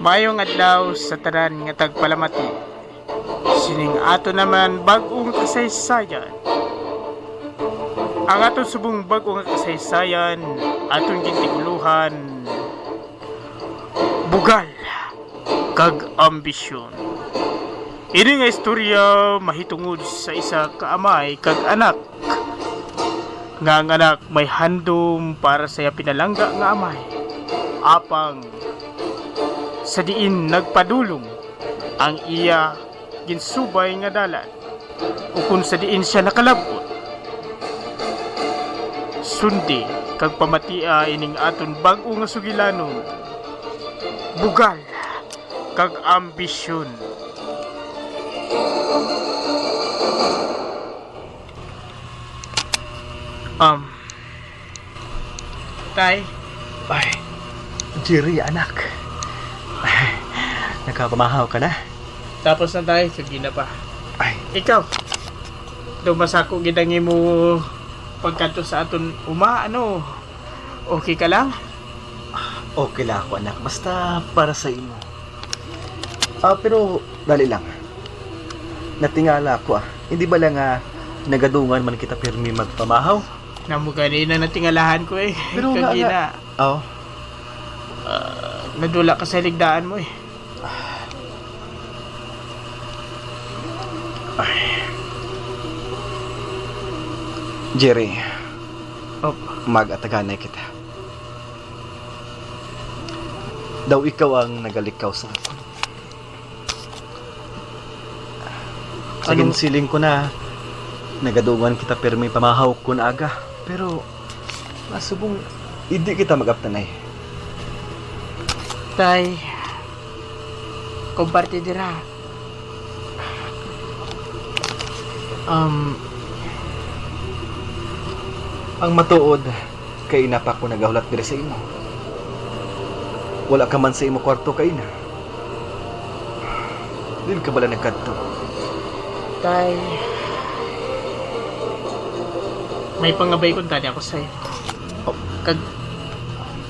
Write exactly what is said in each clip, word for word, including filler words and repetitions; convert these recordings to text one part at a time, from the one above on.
Mayong adlaw sa tanan nga tagpalamati sining ato naman bag-ong kasaysayan. Ang aton subong bag-ong kasaysayan, aton gintigulohan, bugal kag ambisyon. Ini nga istorya mahitungod sa isa ka amay kag anak, nga ang anak may handom para sa iya pinalangga nga amay. Apang sa diin nagpadulong ang iya ginsubay nga dalan, ukon sa diin sia nakalab-ot. Sundi kag pamatia ining aton bag-o nga sugilanon, bugal kag ambisyon. Um, Tay. Ay, Jerry, anak. Nakapamahaw ka na? Tapos na, Tay. Sige na pa. Ay. Ikaw, daw masako gid ang imo pagkadto sa aton uma, ano? Okay ka lang? Okay lang ako, anak. Basta para sa imo. Ah, pero dali lang. Natingala ako, ah. Hindi ba lang, ah, nagadungan man kita pirmi magpamahaw? Namo gani na natingalahan ko, eh. Pero nga, Kagina, nga. Oh. Ah, nadula ka sa ligdaan mo, eh. Ay. Jerry. Op. Mag-ataganay kita. Daw ikaw ang nagalikaw sa akon. Sa Anong ginsiling ko na, nagadungan kita pirmi pamahaw kon aga. Pero, masubong, hindi kita mag-aptanay. Tay, komparte dira. Um, Ang matuod, kay ina pa ko nagahulat diri sa imo. Wala ka man sa imo kwarto kay ina. Din ka bala nagkadto? Tay, may pangabay kuntani ako sa imo. Oh. Kag,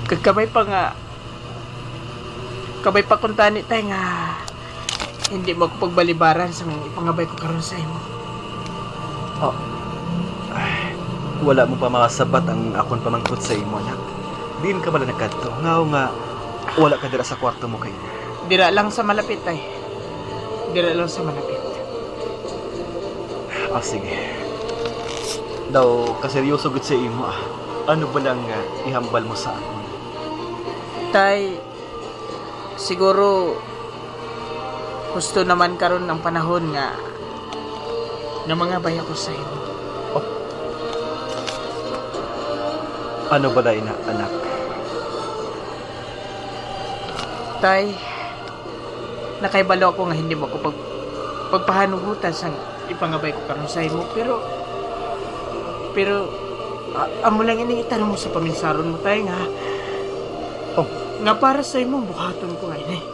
kag kabay pa nga, kabay pa kuntani, Tay, nga hindi mo ako pagbalibaran sa mga ipangabay ko karon sa imo. Oh. Ay, wala mo pa masabat ang akon pamangkot sa imo, anak. Diin ka bala nagkadto? Ngano nga wala ka dira sa kwarto mo kay ina? Dira lang sa malapit, Tay. Dira lang sa malapit. Ah, sige. Daw, kaseryoso gid sa imo, ah. Ano ba lang, ah, ihambal mo sa akon? Tay, siguro, husto naman karon ang panahon nga, nga mangabay ako sa imo. Oh. Ano bala ina, anak? Tay, nakahibalo ako nga hindi mo ako pag-, pagpahanugutan sang ipangabay ko karon sa imo, pero, pero, a-, amo lang ini itanong mo sa paminsaron mo, Tay, nga, Oh. nga para sa imo, buhaton ko nga ini.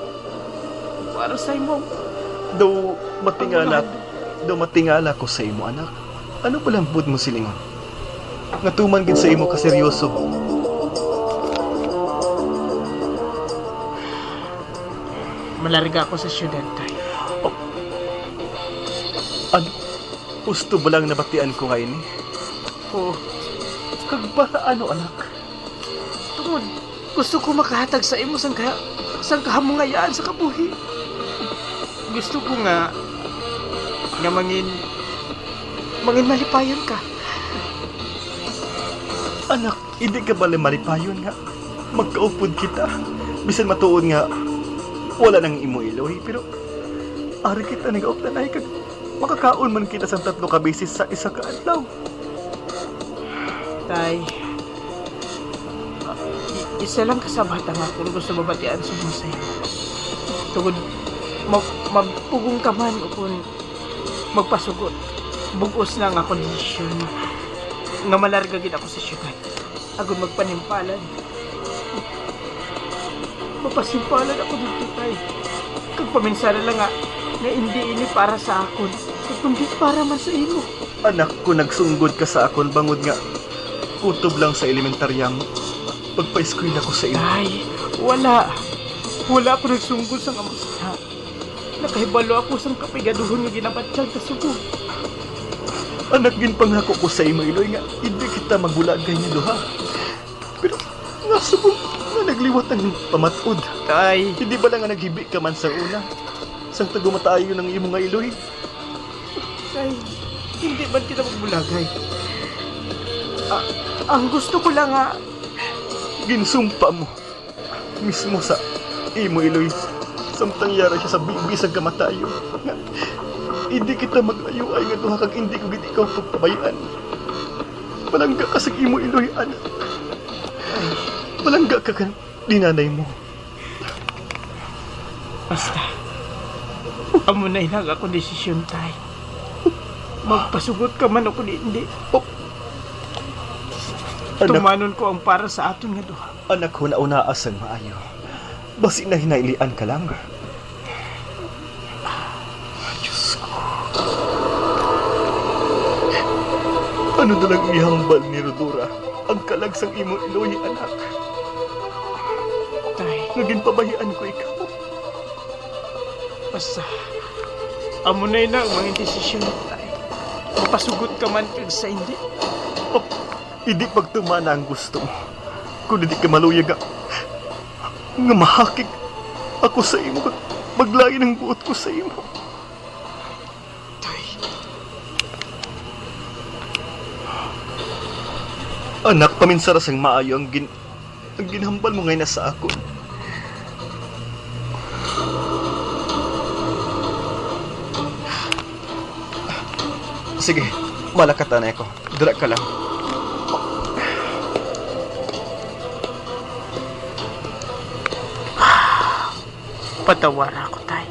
Para sa imo. Daw matingala, Ang mga daw matingala ko sa imo, anak. Ano ba lang buot mo silingon? Nga tuman gid sa imo kaseryoso. Malarga ako sa syudad, Tay. Oh. Ano? Husto ba lang nabatian ko nga ini? Oo. Kag para ano, anak? Tungod, gusto ko makahatag sa imo sang kaha-, sang kahamungayaan sa kabuhi. Gusto ko nga, nga mangin-, mangin malipayon ka. Anak, hindi ka bala malipayon nga magkaupod kita? Bisan matuod nga wala nang imo iloy, pero ari kita nagaupdanay kag makakaon man kita sang tatlo ka beses sa isa ka adlaw. Tay, i-, isa lang ka sabat ang akon gusto mabatian sa imo sa imo. Tungod, mag-, magpugong ka man o kung magpasugot, bug-os na ang akon desisyon nga malarga gid ako sa syudad. Agod magpanimpalad. Mapasimpalad ako didto, Tay. Kag paminsara lang nga, nga indi ini para sa akon, kundi para man sa imo. Anak ko, nagsunggod ka sa akon bangod nga kutob lang sa elementarya mo. Pagpaeskwela ko sa imo. Tay, wala. Wala ako nagsunggol sang amo sina. Nakahibalo ako sang kapigaduhon nga ginabatyag sa sugo. Anak, ginpangako ko sa imo, Iloy, nga indi kita magbulagay nga duha. Pero nasubong nga nagliwat ang pamat-od. Tay. Hindi ba lang nga naghibi ka man sa una? Sang tagumatayon ang imo nga Iloy? Tay, hindi man kita magbulagay. Ah, ang gusto ko lang nga ginsumpa mo mismo sa imo, Iloy, samtang yara siya sa bibi sang kamatayon, nga hindi kita mag-ayuay nga duha kag hindi ko gid ikaw pagpabay-an. Palangga ka sa imo, Iloy, anak. Palangga ka kan ni nanay mo. Basta, amo na ina ang akong desisyon, tay. Magpasugot ka man o kundi hindi, anak, tumanon ko ang para sa aton nga duha. Anak, hunahunaa sang maayo. Basi nahinaylian ka lang. Diyos ko. Ano na lang ihambal ni Rodora ang kalag sang imo Iloy, anak? Tay. Nga ginpabahian ko ikaw. Basta, amo na ina ang mga desisyon, tay. Mapasugot ka man kag sa hindi. Oh, hindi pagtumana ang gusto mo. Kung hindi ka maluyag nga, nga mahakig ako sa imo, kag maglain ang buot ko sa imo. Tay. Anak, paminsara sang maayo ang gin-, ang ginhambal mo ngayon sa akon. Sige, malakat na ako. Dira ka lang. Patawara ako, tay.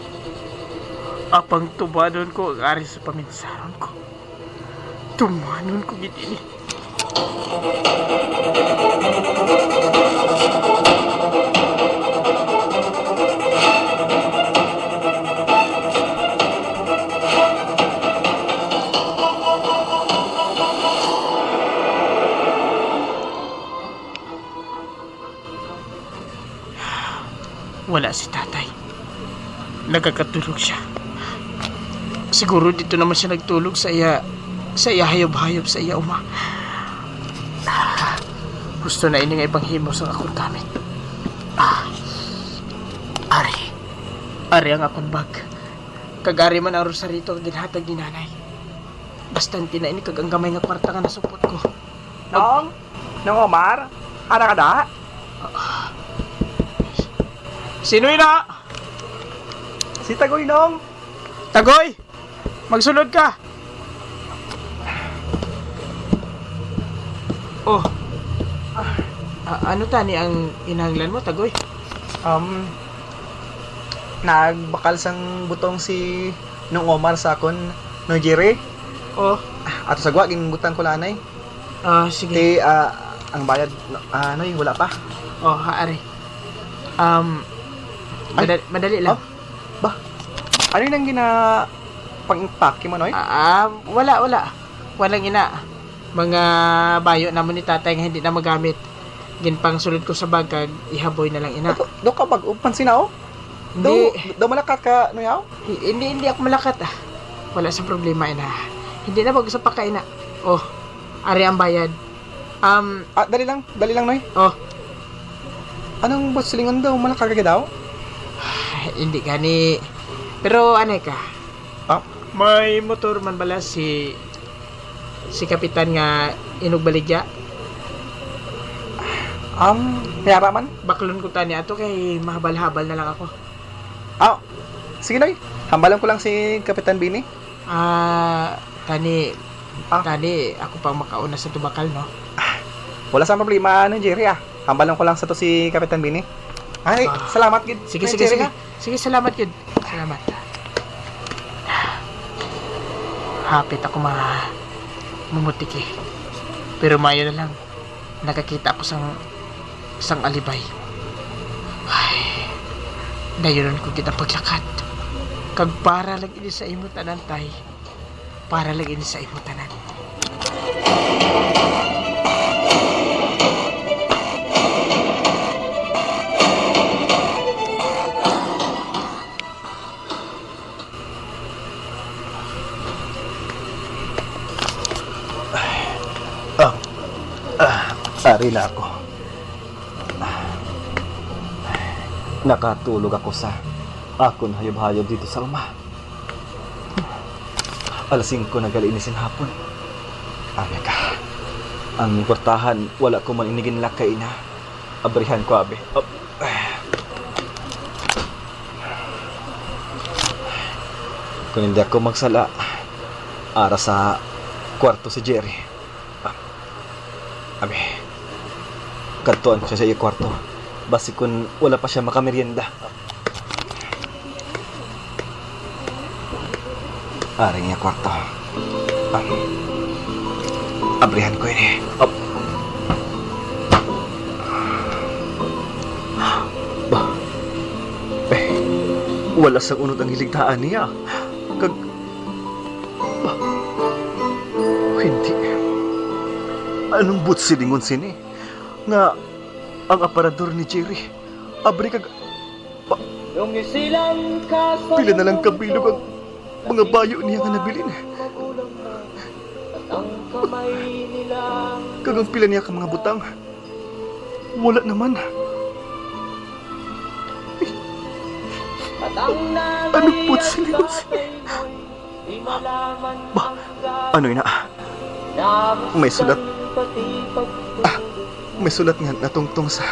Apang tumanon ko ang ari sa paminsaron ko. Tumanon ko gid ini. Wala si tatay. Nagakatulog siya. Siguro dito naman siya nagtulog sa iya, sa iya hayop-hayop sa iya uma. Ah, gusto na ini nga ipanghimo sang akon gamit. Ah, ari. Ari ang akon bag. Kag ari man ang rosarito nga ginhatag ni nanay. Bastante na ini kag ang gamay nga kwarta nga nasupot ko. Nong? Nong Omar? Ara ka da? Sino ina? Si Tagoy, Nong. Tagoy! Magsulod ka! Oh. Ah, ano tani ang kinahanglan mo, Tagoy? Um, nagbakal sang butong si Nong Omar sa akon, Noy Jerry. Oh. Ato sa gwa, ginbutang ko lanay. Ah, sige. Ti, ah, ang bayad, no, ah, Noy, wala pa. Oh, ha, ari. Um, Ay. Madal-, madali lang. Oh, ba? Ano nang gina-, pang-impake mo, Noy? Ah, ah, wala, wala. Wala lang ina. Mga bayo namon ni tatay nga hindi na magamit. Ginpangsulod ko sa bag kag ihaboy na lang ina. Ato, do ka bag-o, pansin na, oh. Hindi. Do, do malakat ka, Noy, aw? Hi-, hindi, hindi ako malakat, ah. Wala sa problema, ina. Hindi na mag-usap pa ka, ina. Oh, ari ang bayad. Um, Ah, dali lang, dali lang, Noy. Oh. Anong ba't silingon daw? Malakat ka daw? Hindi gani. Pero, anay ka? Ah? May motor man bala si, si Kapitan nga inugbaligya? Um, may ara man? Baklon ko tani ato kay mahabal-habal na lang ako. Ah, sige, Noy. Hambalan ko lang si Kapitan Bini. Ah, tani, Ah. tani, ako pang makauna sa tubakal, no? Ah, wala sa problema, ano, Jerry, ah. Hambalan ko lang sa to si Kapitan Bini. Ay, Ah. salamat gid, Sige, Kuya sige, Jerry, sige. ah. Sige, salamat gid. Salamat. Hapit ako ma-, mamutiki. Pero maayo na lang. Nakakita ako sang, sang alibay. Ay, dayonon ko gid ang paglakat. Kag para lang ini sa imo tanan, tay. Para lang ini sa imo tanan. Ina ako. Nakatulog ako sa akon hayop-hayop dito sa uma. Alas singko na gali ini sing hapon. Abi ka. Ang kwartahan, wala ko man ini ginlak kay ina. Abrihan ko, abi. Op. Kung hindi ako magsala, ara sa kwarto si Jerry. Ah, abi, kadtuan ko siya sa iya kwarto. Basi kun wala pa siya makamerienda. Ari ang iya kwarto. Ah, abrihan ko ini. Op. Ba? Eh, wala sang unod ang hiligdaan niya. Kag, ba? Hindi. Anong buot silingon sini? Nga ang aparador ni Jerry abri kag pa-, pila na lang kabilog ang mga bayo niya nga nabilin. Kag ang pila niya ka mga butang, wala naman. Ano po sila? Ba, ano ina? May sulat. Ah, may sulat nga natungtong sa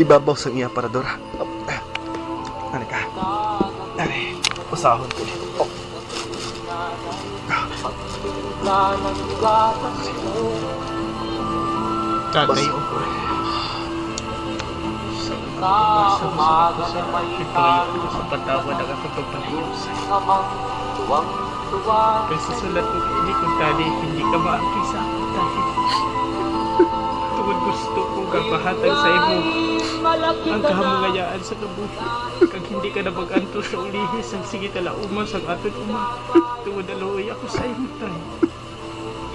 ibabaw sang iya aparador. Ah, ano ka? Ari, usahon ko ni. Oh. Tatay, o Lord. Sa umaga, sa pagpalayo ko sa patawad ang atong pagpalayo sa iyo. Kay sa sulat mo kay ini, kung tani, hindi ka maangkis sa akon, Tay. Tungod gusto ko nga mahatag sa imo ang kahamungayaan sa kabuhi, kag hindi ka na mag-antos sa ulihi sang sige talauman sang aton uma. Tungod naluoy ako sa imo, Tay.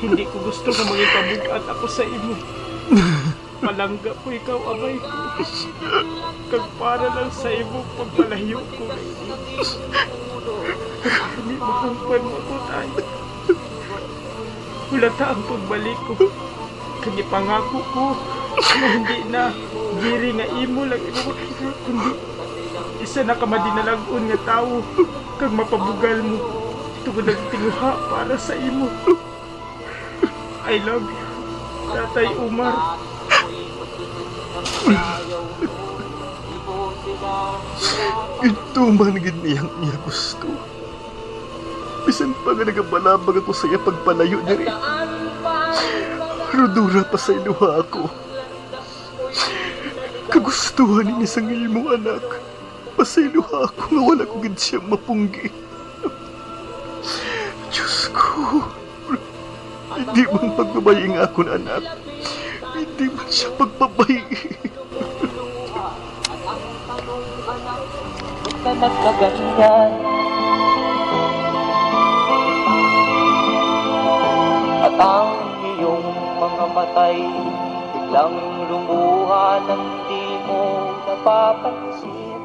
Hindi ko gusto nga mangipabug-at ako sa imo. Palangga ko ikaw, amay ko. Kag para lang sa imo pagpalayo ko, Tay. Hindi mahangpan mo ako, Tay. Hulata ang pagbalik ko. Kag ipangako ko nga hindi na diri nga imo lang imo makita, kundi isa na ka madinalag-on nga tawo kag mapabugal mo tungod nagtinguha para sa imo. I love you, Tatay Umar. Gintuman gid niya ang iya gusto. Bisan pa nga nagabalabag ako sa iya pagpalayo diri, rudura pasayloha ako. Kagustuhan ini sang imo anak. Pasayloha ako nga wala ko gid siya mapunggi. Diyos ko, hindi man pagbabayi ang akon anak. Hindi man siya pagbabayi. At ang iyong mga matay biglang lumuha nang di mo napapansin.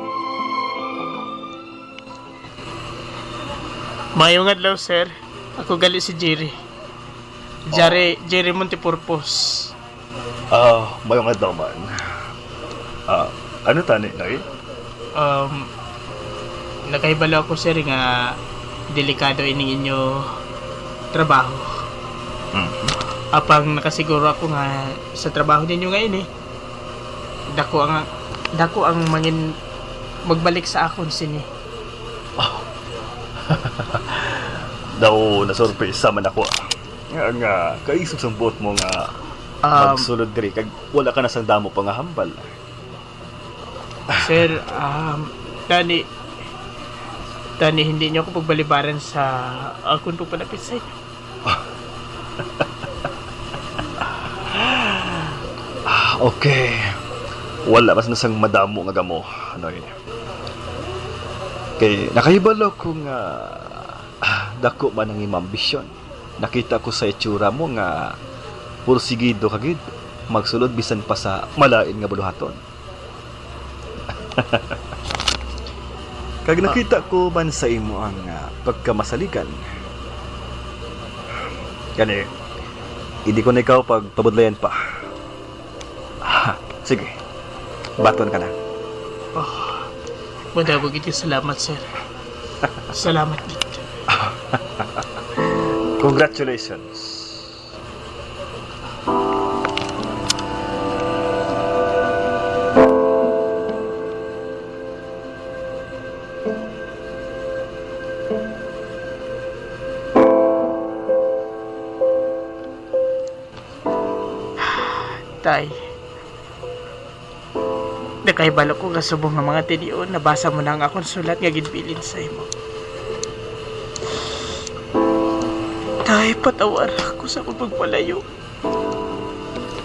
Mayong adlaw, sir. Ako gali si Jerry. Jerry, Jerry Montepurpos. Ah, mayong adlaw man. Ah, ano tani, Noy? Um, nakahibalo ako, sir, nga delikado ining inyo trabaho. Mm. Apang nakasiguro ako nga sa trabaho ninyo nga ini, dako ang, dako ang mangin-, magbalik sa akon sini. Oh. Daw nasurpresa man ako, ah. Nga, nga, kaisog sang buot mo nga Um, magsulod diri kag wala ka na sang damo pa nga hambal. Sir, um, tani, tani hindi niyo ako pagbalibaran sa akon pagpalapit sa inyo. Ah, okay. Wala mas na sang madamo nga gamo, Noy. Kay nakahibalo ko nga, ah, dako man ang imong ambisyon. Nakita ko sa itsura mo nga pursigido ka gid magsulod bisan pa sa malain nga buluhaton. Kag nakita ko man sa imo ang, ah, pagkamasaligan. Gani, hindi ko na ikaw pagpabudlayan pa. Sige. Baton ka na. Oh, madamo gid ka salamat, sir. Salamat gid. Congratulations. Tay, nakahibalo ko nga subong nga mga tinion, nabasa mo na ang akon sulat nga ginbilin sa imo. Tay, patawara ako sa akong pagpalayo.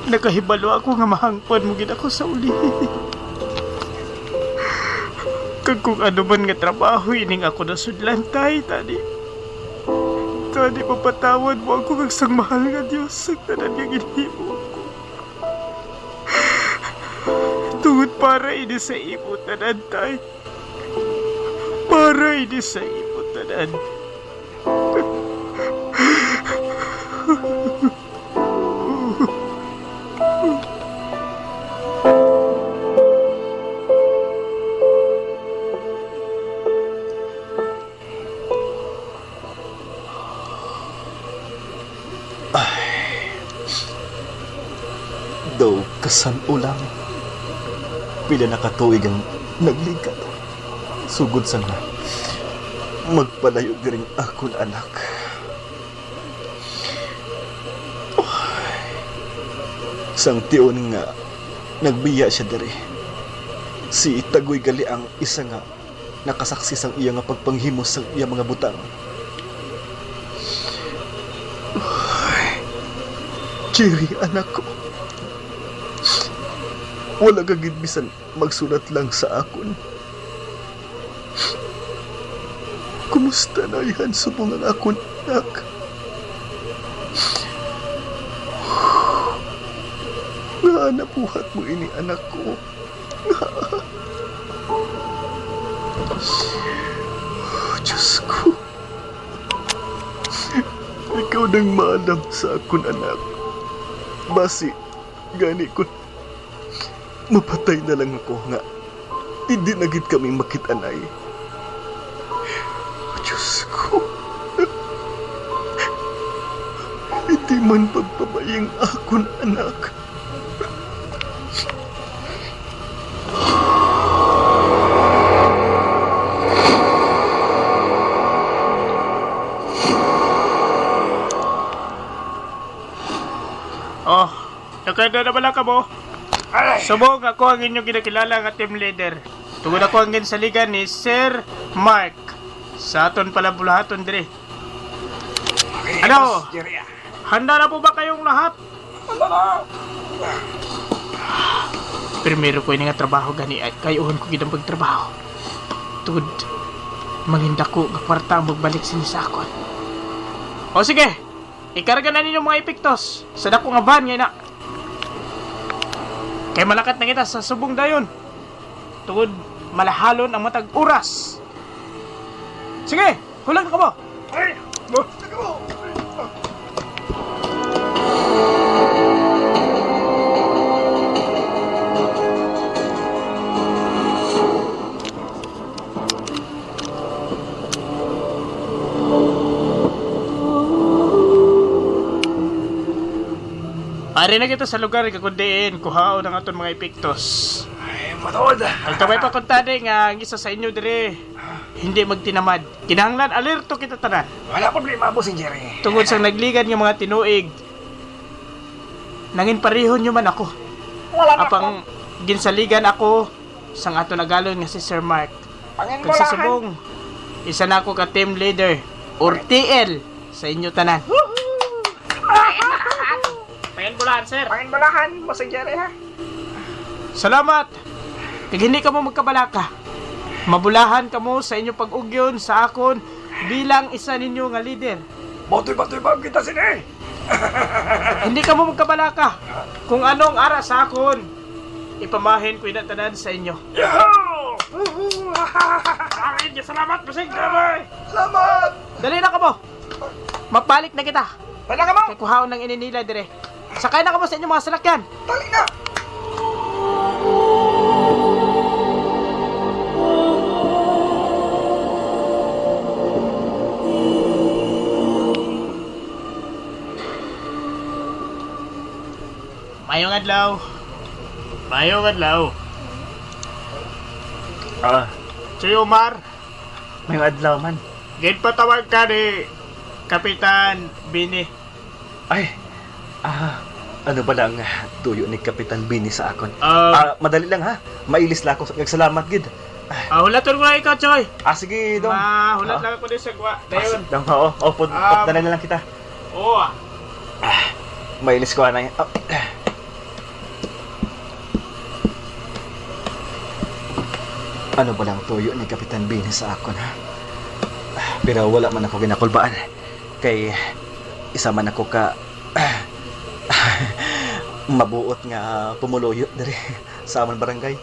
Nakahibalo ako nga mahangpan mo gid ako sa ulihi. Kag kung ano man nga trabaho ining ako nasudlan, tay, tani, tani mapatawad mo ako kag sang mahal nga Dios, sang tanan nga ginhimo ko. Tungod para ini sa imo tanan, tay. Para ini sa imo tanan. Ay, daw kasan-o lang. Pila na ka tuig ang naglikat. Sugod sa nga, magpalayo diri ang akon anak. Sang tion nga nagbiya siya diri, si Tagoy gali ang isa nga nakasaksi sang iya nga pagpanghimo sang iya mga butang. Jerry, anak ko, wala ka gid bisan magsulat lang sa akon. Kumusta na, ayhan, subong ang akon anak? Ngaa nabuhat mo ini, anak ko? Diyos ko, ikaw nang maalam sa akon anak. Basi gani, kon mapatay na lang ako, nga indi na gid kami makit-anay. Diyos ko, indi man pagpabay ang akon anak. Oh, nakada na bala kamo? Ay! Subong ako ang inyong ginakilala nga team leader. Tungod ako ang ginsaligan ni Sir Mark sa aton pala bulahaton diri. Okay, ano? Boss Jerry, ah. Handa na po ba kayong lahat? Handa na. Primero ko ini nga trabaho gani, ay, kayuhon ko gid ang pagtrabaho. Tungod, mangindako nga kwarta ang magbalik sini sa akon. O sige, ikarga na ninyo mga epektos sa dako nga van nga ina. Kay malakat na kita sa subong dayon. Tungod malahalon ang matag oras. Sige, hulag na kamo. Ay! Ari na kita sa lugar nga kung diin kuhaon ang aton mga epektos. Ay, matuod. Ang kabay pa kuntani nga ang isa sa inyo diri hindi magtinamad. Kinahanglan alerto kita tanan. Wala problema, Bossing Jerry. Tungod sang nagligad nga mga tinuig, nangin parehon nyo man ako. Wala na. Apang ginsaligan ako sang aton agalon nga si Sir Mark. Kag sa subong, isa na ako ka team leader or T L sa inyo tanan. Pangin bulahan, sir. Pangin bulahan, Bossing Jerry, ha? Salamat. Kag hindi kamo magkabalaka. Mabulahan kamo sa inyong pag-ugyon sa akon bilang isa ninyo nga leader. Batoy-batoy ba kita sini? Hindi kamo magkabalaka. Kung ano ang ara sa akon, ipamahin ko ina tanan sa inyo. Yahoo! Woohoo! Ay, salamat, Bossing Jerry. Salamat! Dali na kamo. Mabalik na kita. Dali na kamo. Kay kuhaon ang ininila dire. Sakay na kamo sa inyong mga salakyan. Dali na. Mayong adlaw. Mayong adlaw. Ah, Sir Omar, mayong adlaw man. Ginpatawag ka ni Kapitan Bini. Ay, ah, ano ba lang tuyo ni Kapitan Bini sa akon? Ah. Ah, madali lang, ha. Mailis lang ako. Nagsalamat gid. Ah, hulaton ko na ikaw, Choy. Ah, sige, Dong. Ma, hulat Ah. lang ako din sa kuha. Ah, Dayon. Dong, oo. Opo, Um, dali na lang kita. Oo, ah. Ah, mailis ko, anay. Ah. Ano ba lang tuyo ni Kapitan Bini sa akon, ha? Ah, pero wala man ako ginakulbaan. Kay isa man ako ka mabuot nga pumuluyo diri sa amon barangay.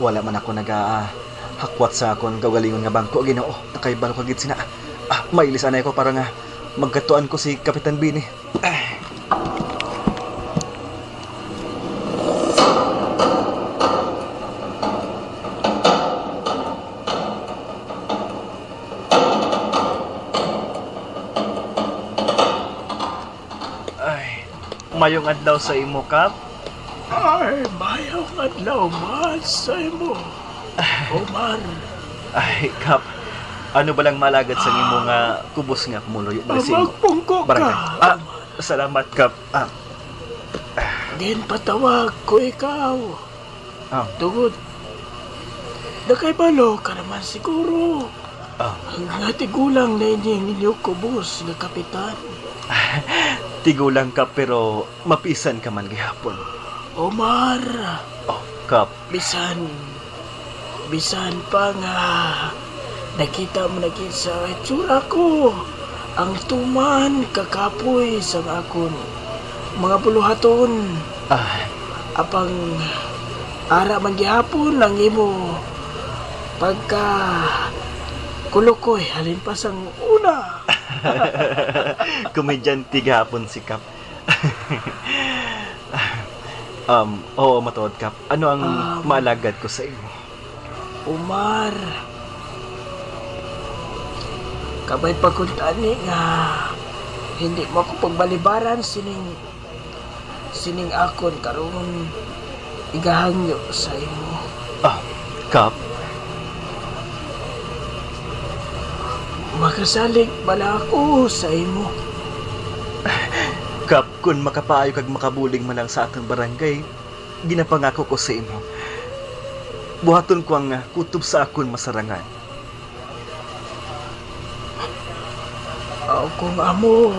Wala man ako nagahakwat sa akon kaugalingon nga bangko, Ginoo. Nakahibalo ka gid sina. Ah, mailis anay ko para nga magkatuan ko si Kapitan Bini. Ah. Ay, mayong adlaw sa imo, Kap. Ay, mayong adlaw man sa imo, Omar. Ay, Kap, ano ba lang malagad sa imo nga kubos nga pumuluyo diri sa imo Magpungko ka, barangay? Ah, Omar. Salamat, Kap. Ah. Ginpatawag ko ikaw. Ah. Tungod, nakahibalo ka naman siguro. Ah. Nga tigulang na ini ang inyo kubos nga kapitan. Tigulang ka, pero mapisan ka man gihapon. Omar. Oh, Kap. Bisan, bisan pa nga nakita mo na gid sa itsura ko ang tuman kakapoy sang akon mga buluhaton. Ah. Apang ara man gihapon ang imo pagka kulukoy halin pa sang una. Komedyante gihapon si Kap. Um, oo, matuod, Kap. Ano ang Um, maalagad ko sa imo? Umar, kabay pa kuntani nga hindi mo ako pagbalibaran sining, sining akon karon igahangyo sa imo. Ah, Kap. Makasalig bala ako sa imo? Kap, kun makapaayo kag makabulig man lang sa aton barangay, ginapangako ko sa imo. Buhaton ko ang, ah, kutob sa akon masarangan. Aw, kung amo,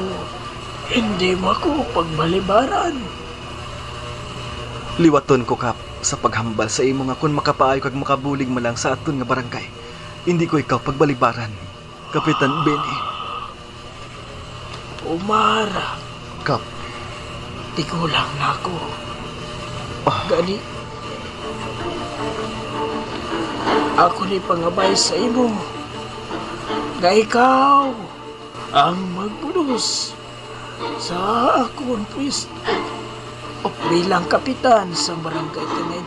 hindi mo ako pagbalibaran. Liwaton ko, Kap, sa paghambal sa imo nga kun makapaayo kag makabulig man lang sa aton nga barangay, hindi ko ikaw pagbalibaran, Kapitan Benny. Umar. Kap. Tigulang na ako. Ah. Gani, ako ni pangabay sa imo nga ikaw ang magbulos sa akon pwesto bilang kapitan sa barangay Tanay.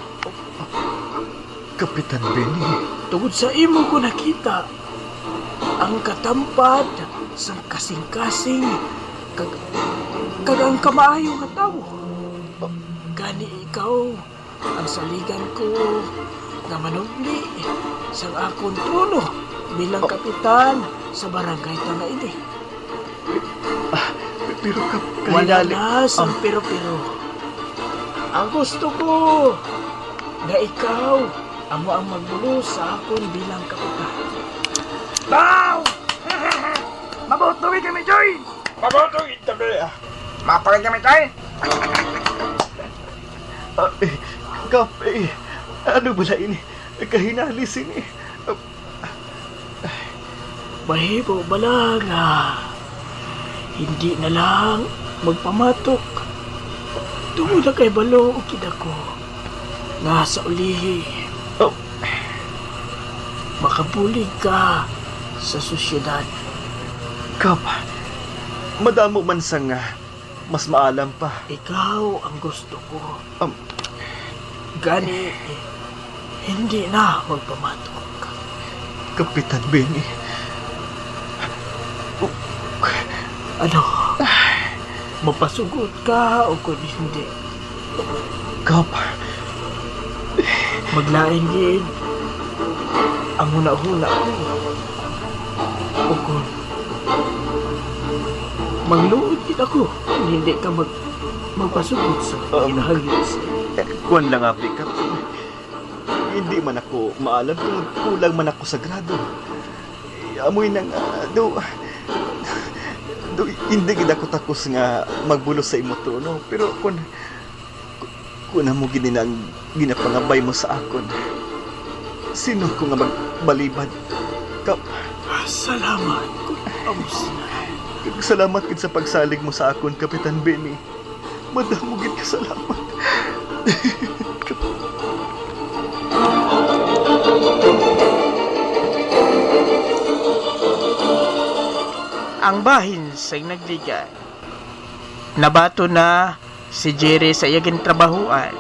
Kapitan Benny. Tungod sa imo ko nakita ang katampad sang kasing-kasing kag, kag ang kamaayo nga tawo. Gani ikaw ang saligan ko nga manubli sang akon trono bilang kapitan sa barangay Tanay ini. Ah, pero ka-, Wala kahinali-, na sang ah. Pero-pero. Ang gusto ko nga ikaw amo ang magbulos sa akon bilang kapitan. Wow! Mabuto gid kami, Joy! Mabuto gid kami, ah. Mapagay kami, Joy! Ah, eh, Kap, eh, ano bala ini? Kahinali sini. Mahimo bala nga hindi na lang magpamatok? Tungod na kay balo gid ako nga sa ulihi, oh, makabulig ka sa sosyedad. Kap, madamo man sa nga mas maalam pa. Ikaw ang gusto ko. Um, Gani, hindi na magpamatok. Kapitan Benny. Ano? Mapasugot ka o kung hindi? Kap, maglain gid ang hunahuna ko. Ukon, mangluod gid ako kung hindi ka mag-, magpasugot sa Um, ginahangyo sa kuwan lang, abi, Kap. Hindi man ako maalam tungod kulang man ako sa grado. Amoy na nga, do, do, hindi gid ako takos nga magbulos sa imo trono. Pero kun, kun amo gid ni ang ginapangabay mo sa akon, sino ko nga magbalibad? Kap, Ah, salamat, kun amo sina. Salamat gid sa pagsalig mo sa akon, Kapitan Benny. Madamo gid ka salamat. Ang bahin sang nagligad. Nabaton na si Jerry sa iya gintrabahoan,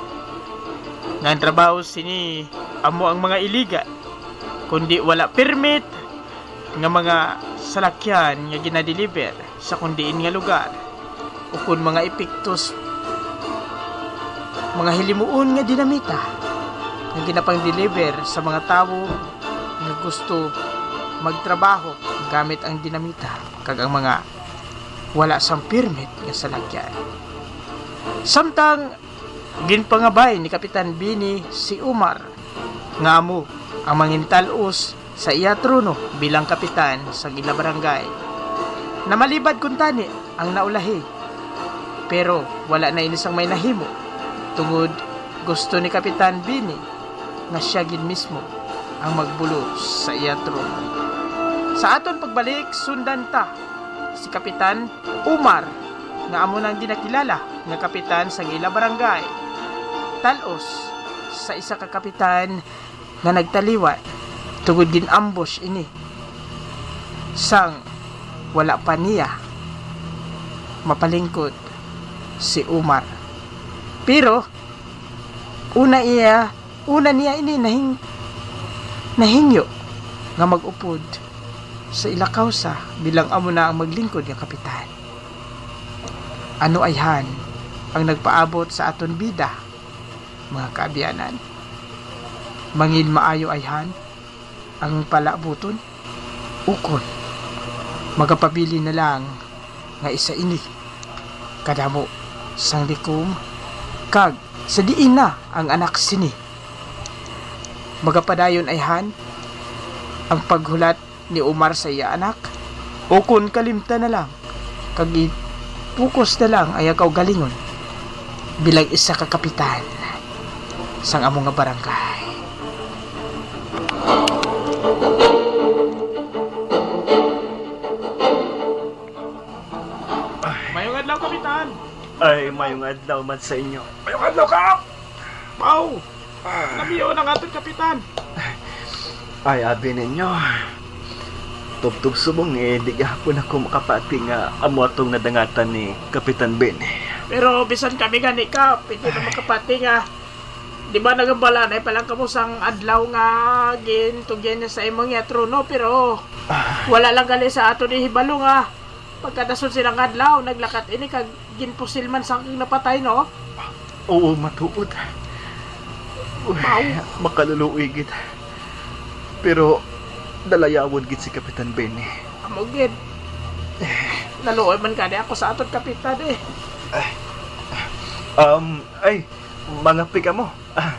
nga ang trabaho sini amo ang mga illegal, kundi wala permit nga mga salakyan nga ginadeliver sa kon diin nga lugar, ukon mga epektos, mga hilimuon nga dinamita nga ginapang-deliver sa mga tawo nga gusto magtrabaho gamit ang dinamita kag ang mga wala sang permit nga salakyan. Samtang ginpangabay ni Kapitan Bini si Umar nga amo ang mangintal-os sa iya trono bilang kapitan sang ila barangay. Namalibad kuntani ang naulahi, pero wala na ini sang may nahimo, tungod gusto ni Kapitan Bini nga sia gid mismo ang magbulos sa iya trono. Sa aton pagbalik, sundan ta si Kapitan Umar, nga amo nang ginakilala nga kapitan sang ila barangay. Tal-os sa isa ka kapitan nga nagtaliwan tungod gin-ambush ini sang wala pa niya mapalingkod si Umar. Pero una iya, una niya ini nahing-, nahingyo nga mag-upod sa ila kawsa bilang amo na ang maglingkod nga kapitan. Ano ayhan ang nagpaabot sa aton bida, mga kaabyanan? Mangin maayo ayhan ang palabuton, ukon magapabilin na lang nga isa ini kadamo sang likom, kag sa diin na ang anak sini? Magapadayon ayhan ang paghulat ni Omar sa iya anak, ukon kalimtan na lang kag i-focus na lang ang iya kaugalingon bilang isa ka kapitan sang amo nga barangay. Mayong adlaw, Kapitan. Ay, mayong adlaw man sa inyo. Mayong adlaw, Kap! Wow! Ah. Namiyo na nga aton, Kapitan. Ay, abi ninyo. Tubtob subong, eh, di gahapon ako makapati nga amo atong nadangatan ni Kapitan Benny. Pero bisan kami gani, Kap, hindi na makapati nga, di ba, nagambala na pa lang kamo sang adlaw nga gintugyan niya sa imong iya trono, pero Ah. wala lang gali sa aton ihibalo nga pagkadason sila nga adlaw, naglakat ini kag ginpusil man sang napatay, no? Oo, matuod. Uy, Mao. Makaluluoy gid. Pero dalayawon gid si Kapitan Benny. Amo gid. Naluoy man gani ako sa aton kapitan, eh. Ay. Um, ay, mga pika mo. Ah.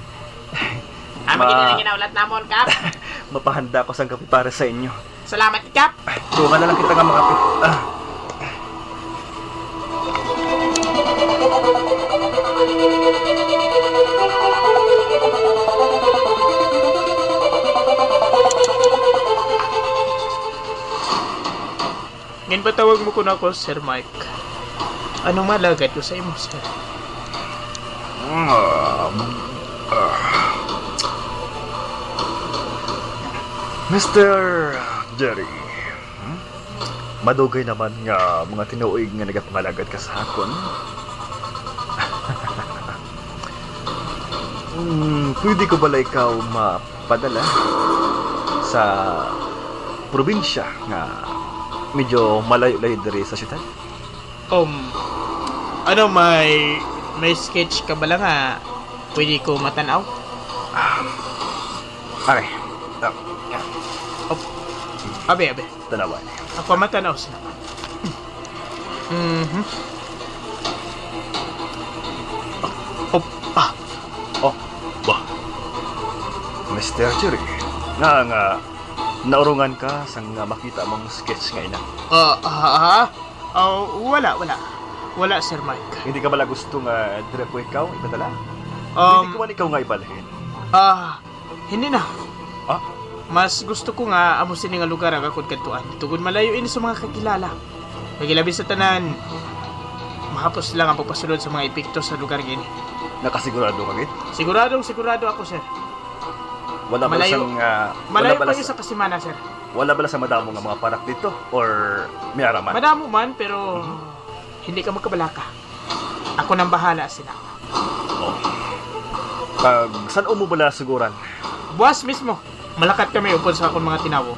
Amo gid Ma- ang ginaulat namon, Kap. Mapahanda ko sang kape para sa inyo. Salamat, Kap. Ay, tunga na lang kita nga mga pik-, ah. Ginpatawag mo kuno ako, Sir Mike. Anong malagad ko sa imo, sir? Um, ah. Mister Jerry, hmm? Madugay naman nga mga tinuig nga nagapangalagad ka sa akon. Hmm, pwede ko bala ikaw mapadala sa probinsya nga medyo malayo-layo diri sa syudad? Um, ano, may May sketch ka bala nga pwede ko matan-aw? Are. Ah, Op. Abi, abi. Tanawa. Ako matan-aw sina. Mhm. Op. Ah. Oh, ba. Mister Jerry, nga, nga, naurungan ka sang nga makita mong sketch nga ina? Ah, ah, ah. Oh, wala, wala. Wala, Sir Mike. Hindi ka bala gusto nga dira ko ikaw ipadala? Um, Hindi ko man ikaw nga ibalhin. Ah, hindi na. Ah? Mas gusto ko nga amo sini nga lugar ang akon kadtuan. Tungod malayo ini sa mga kakilala. Kag ilabi sa tanan, mahapos lang ang pagpasulod sa mga epekto sa lugar gini. Nakasigurado ka gid? Siguradong sigurado ako, sir. Wala ba Malayo, sang, ah, wala malayo ba pa sa isa ka semana, sir. Wala bala sa madamo nga mga parak dito? Or may ara man? Madamo man, pero Mhm. hindi ka magkabalaka. Ako nang bahala sina. Oh. Kag san-o mo bala suguran? Buwas mismo. Malakat kami upod sa akon mga tinawo.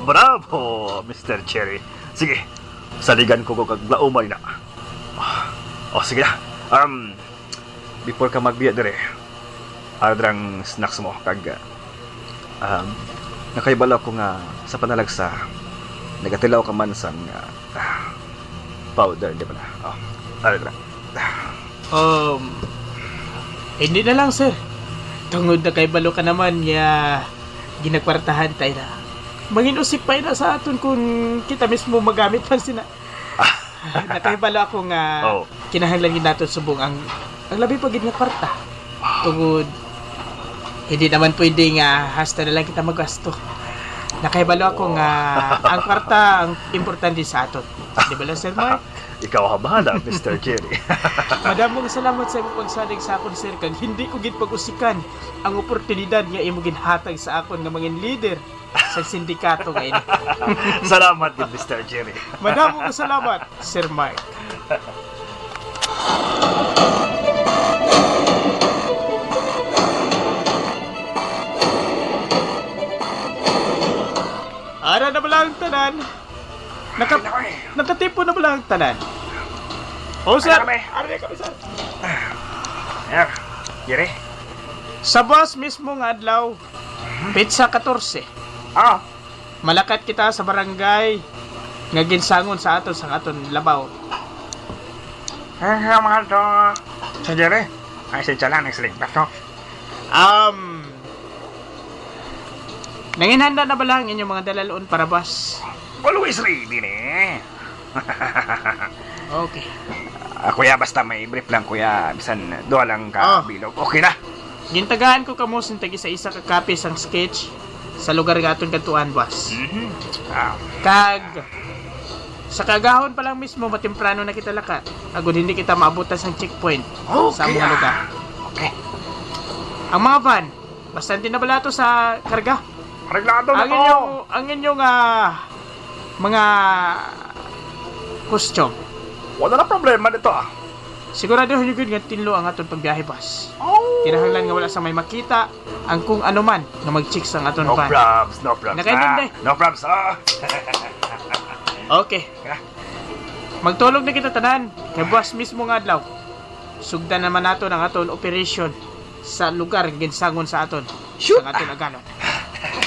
Bravo, Mister Cherry. Sige, saligan ko ko kag laumay na. Oh, sige na. Um, before ka magbiya dire, ara drang snacks mo, kag, um, nakahibalo ako nga sa panalagsa, nagatilaw ka man sang, ah, powder, di ba na? Oh, ara dra. Um, hindi na lang, sir. Tungod nakahibalo ka naman nga ginakwartahan tayo na. Mangin usik pa ina sa aton kung kita mismo magamit man sina. Nakahibalo ako nga Oh. kinahanglan gid naton subong ang, ang labi pa gid nga kwarta. Tungod, hindi naman pwede nga hasta na lang kita magasto. Nakahibalo ako nga ang kwarta ang importante sa aton. Di ba lang, Sir Mark? Ikaw ang bahala, Mister Cherry. Madamong salamat sa imong pagsalig sa akon, sir, kag hindi ko gid pag-usikan ang oportunidad nga imo ginhatag sa akon nga mangin leader sa sindikato nga ini. Salamat gid, Mister Jerry. Madamo nga salamat, Sir Mark. Ara na bala ang tanan? Naka-, Ano, eh? Nakatipon na bala ang tanan? Oh, sir. Ano kami? Ano na kami, sir? Ayan. Jerry? Sa buwas mismo nga adlaw, Petsa katorse. Ah. Malakat kita sa barangay nga ginsangon sa aton sang aton labaw. Eh, sa mga to, sa Jerry, ay, si Chala, nagsiling pa to. Um, nanginhanda na bala ang inyong mga dalalon para bas? Always ready ni. Okay. Ah, kuya, basta may brief lang, kuya. Bisan duha lang ka Oh. bilog. Okay na. Gintagaan ko kamo sing tag-isa-isa ka copy sang sketch sa lugar nga aton kadtuan, boss. Mhm. Ah. Kag sa kaagahon pa lang mismo, matemprano na kita lakat. Agud hindi kita maabutan sang checkpoint Oh, sa among kaya. lugar. Okay. Ang mga van, bastante na bala to sa karga. Reglado na Ang to. inyong, ang inyong, ah, mga costume. Wala na problema dito, ah. Siguraduhin niyo gid nga tinlo ang aton pagbiyahe, boss. Oh. Kinahanglan nga wala sa may makita ang kung ano man nga mag-check sa aton No van. Probs, no probs. Nakaintindihan? Ah, no probs, ah. Okay. Yeah. Magtulog na kita tanan. Kay buwas mismo nga adlaw, sugdan naman nato ang aton operation sa lugar nga ginsangon sa aton, Shoot! sa aton agalon.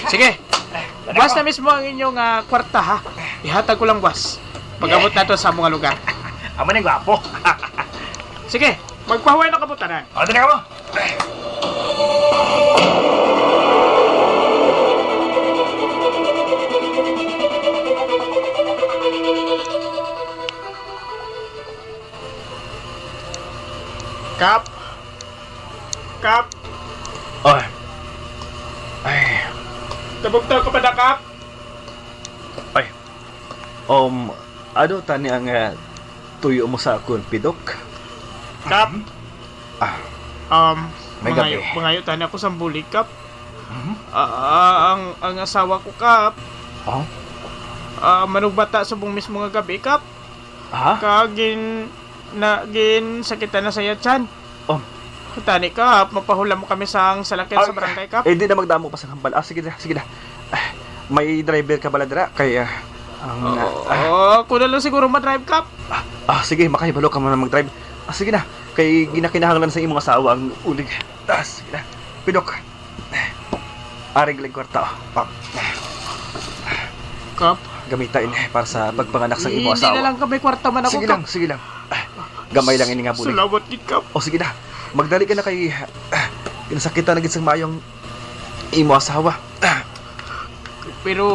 Sige. Buwas na mismo ang inyong, ah, kwarta, ha. Ihatag ko lang, buwas. Pag-abot nato sa mga lugar. Amo ni gwapo. Sige, magpahuway na kamo tanan. O, dali ka mo. Kap. Kap. Ay. Ay. Tabugtaw ka pa na, Kap? Ay. Um, ano tani ang, ah, tuyo mo sa akon, Pidok? Kap. Ah. Um, May gabi. mangayo, mangayo tani ako sa bulig, Kap. Mhm. Ah, ah, ang, ang asawa ko, Kap. Oh? Ah, manugbata subong mismo nga gabi, Kap. Ha? Kag gin-, na, ginsakitan na sa iya tiyan. Oh. Tani, Kap, mapahulam mo kami sang salakyan sa Ay, barangay, Kap. Eh, di na magdamo pa sa hambal. Ah, sige na, sige na. Ah, may driver ka bala dira? Kay, ah, ang, Oo, ah, oo, ako na lang siguro madrive, Kap. Ah, ah, sige, makahibalo ka man mag-drive. Ah, sige na. Kay ginakinahanglan sa imong asawa ang uling. Ah, sige na. Pidok. Ari galing kwarta. Ah, Kap, gamita ini para sa pagpanganak sa imong hindi asawa. Na lang kami kwarta man ako, sige Kap. Lang, sige lang. Ah, gamay lang ini nga bulig. Salamat gid, Kap. O sige na. Magdali ka na kay, ah, ginasakitan na gid sang maayong imo asawa. Ah. Pero,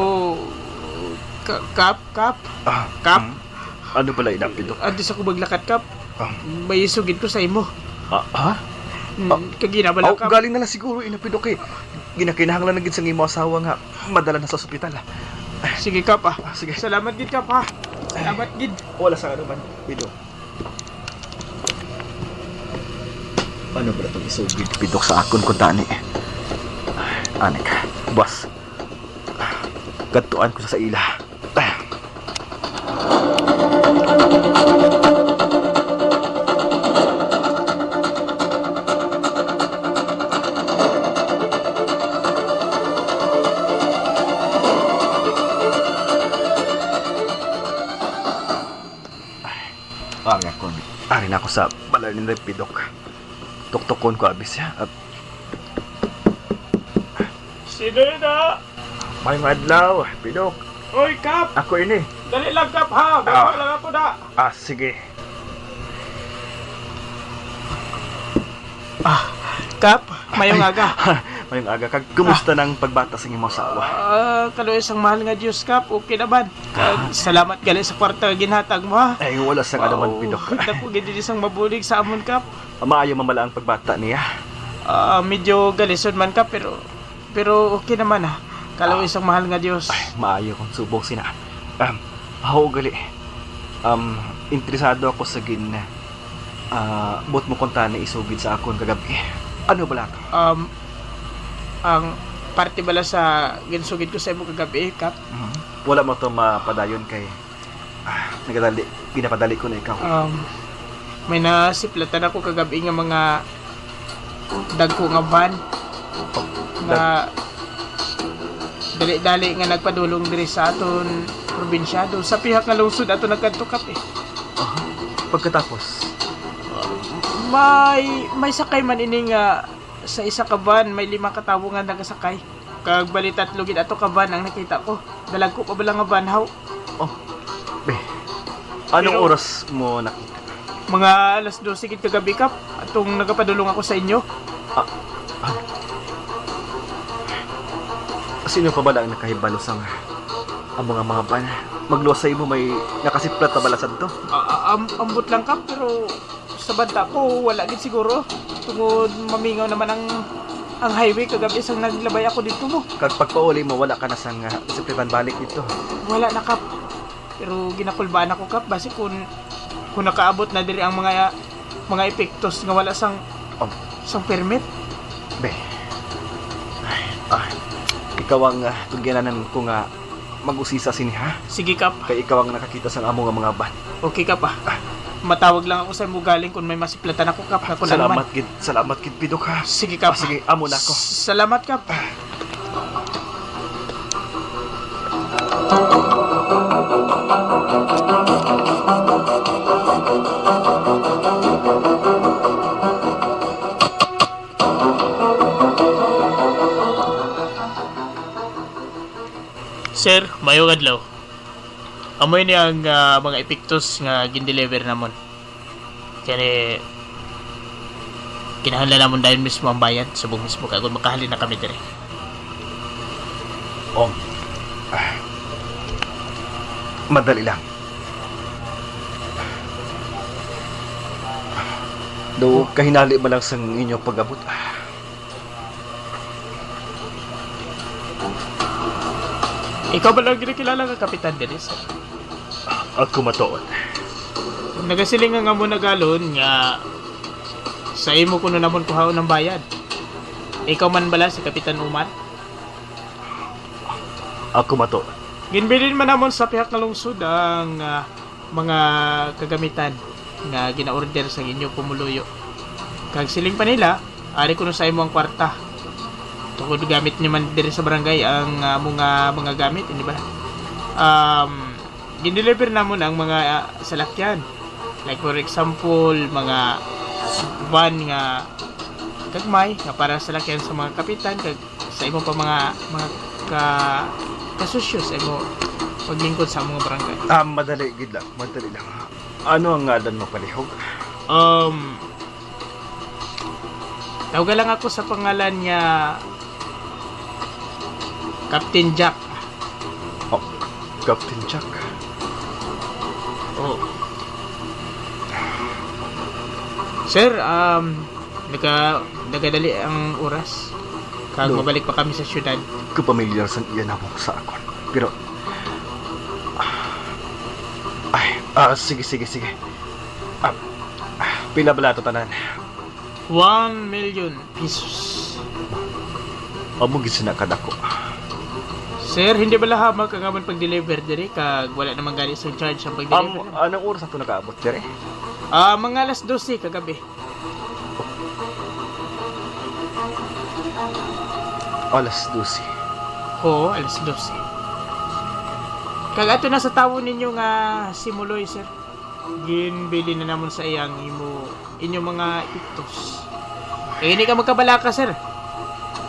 Ka-, Kap, Kap, ah, Kap. Mm. Ano pala ina, Pidok? Antes ako maglakat, Kap, ah, may isugid ko sa imo. Ah, ha? Mm, ah, kagina bala, oh, Kap. Galing na lang siguro ina, Pidok, eh. Ginakinahanglan na gid sa imo asawa nga madala na sa ospital, ah. Sige, Kap, ah. Ah, sige. Salamat gid, Kap, ha. Salamat gid. Wala sa ano man, Pidok. Ano ba itong isugid, Pidok, sa akon kuntani? Anik, boss. Kadtuan ko sa, sa ila. Ari ako, ari na ako sa balay ni Pidok. Tuktukon ko abi siya. At sino yun, ah? Maayong adlaw, Pidok. Oy, Kap! Ako ini. Dali lang, Kap, ha? Ah. Baba lang ako na. Ah, sige. Ah, Kap, mayong aga. Mayong aga. Kag kumusta nang pagbata sa imong asawa? Ah, kaluoy sang mahal nga Dios, Kap. Okay naman. Kag salamat gali sa kwarta nga ginhatag mo, ha? Ay, wala sang anuman, Pidok. Dako gid ini sang mabulig sa amon, Kap. Maayo man bala ang pagbata niya? Ah, medyo galison man, Kap, pero, pero okay naman, ha. Kaluoy sang mahal nga Dios. Ay, maayo kung subong sina. Um, ako gali. Um, interesado ako sa gin-, ah, buot mo kuntani isugid sa akon kagab-i. Ano bala to? Um, ang parte bala sa ginsugid ko sa imo kagab-i, Kap? Mhm. Wala mo to mapadayon kay, ah, nagadali, ginapadali ko na ikaw. Um, may nasiplatan ako kagab-i nga mga dagko nga van nga dali-dali nga nagpadulong diri sa aton probinsya, do sa pihak nga lungsod ato nagkadto, Kap, eh. Aha. Pagkatapos? May, may sakay man ini nga sa isa ka van, may lima ka tawo nga nagasakay. Kag bali tatlo gid ato ka van ang nakita ko. Dalagko pa bala nga van, haw. Oh, be. Anong oras mo nakita? Mga alas dose gid kagabi, Kap. Atong nagapadulong ako sa inyo. Ah, ah. Sino pa bala ang nakahibalo sang amo nga mga van? Magluwas sa imo, may nakasiplat na bala sadto? Ah, ah, am-, ambot lang, Kap, pero sa banta ko, wala gid siguro. Tungod mamingaw naman ang, ang highway kagabi sang naglabay ako dito mo. Kag pagpauli mo, wala ka na sang, ah, siplitan balik dito? Wala na, Kap. Pero ginakulbaan ako, Kap, basi kun, kun nakaabot na diri ang mga, mga epektos nga wala sang, oh, sang permit. Be. Ay, ah, ikaw ang, ah, tugyanan ko nga mag-usisa sini, ha? Sige, Kap. Kay ikaw ang nakakita sang amo nga mga van. Okay, Kap, ah. Ah. Matawag lang ako sa imo galing kung may masiplatan ako, Kap, nga kung ano man. Salamat gid, salamat gid, Pidok, ha? Sige, Kap. Ah, sige, amo na ako. S-, salamat, Kap. Ah. Sir, mayong adlaw. Amo ini ang, ah, mga epektos nga gin-deliver namon. Kani, kinahanglan namon dayon mismo ang bayad, subong mismo kay kung makahalin na kami diri. Oh. Ah. Madali lang. Do, kahinali man lang sang inyo pag-abot. Ikaw ba lang ginakilala nga kapitan diri, sir? Ako matuod. Nagasiling nga amo na galon nga sa imo kuno namon kuhaon ang bayad. Ikaw man bala si Kapitan Umar? Ako matuod. Ginbilin man namon sa pihak nga lungsod ang, ah, mga kagamitan nga gina-order sang inyo pumuluyo. Kag siling pa nila, ari kuno sa imo ang kwarta. Tungod gamit niyo man diri sa barangay ang, ah, mga, mga gamit, hindi ba? Um, gin-deliver namon ang mga, ah, salakyan. Like, for example, mga van nga gagmay nga para sa lakyan sa mga kapitan kag sa imo pa mga, mga ka-, kasusyo sa imo paglingkod sa mga barangay. Ah, madali gid lang, madali lang. Ano ang ngalan mo, palihog? Um, Tawga lang ako sa pangalan niya Captain Jack. Oh, Captain Jack. Oh. Sir, um, naga-, nagadali ang oras. Kag No. mabalik pa kami sa syudad. Kapamilyar sang iya namong sa akon. Pero, ah, ay, ah, sige, sige, sige. Ah, ah, pila bala to tanan? One million pesos. Amo gid sina kadako. Sir, hindi ba lahamag ang amon pag-deliver diri? Kag wala naman gani sir charge ang Amo, pag-deliver? Anong oras ato nakaabot diri? Ah, mga alas dose kagabi. Alas dose. Oo, alas dose. Kag ato na sa tawo ninyo nga si Muloy, sir. Ginbilin na namon sa iya ang imo, inyong mga itos. Kay hindi ka magkabalaka, sir.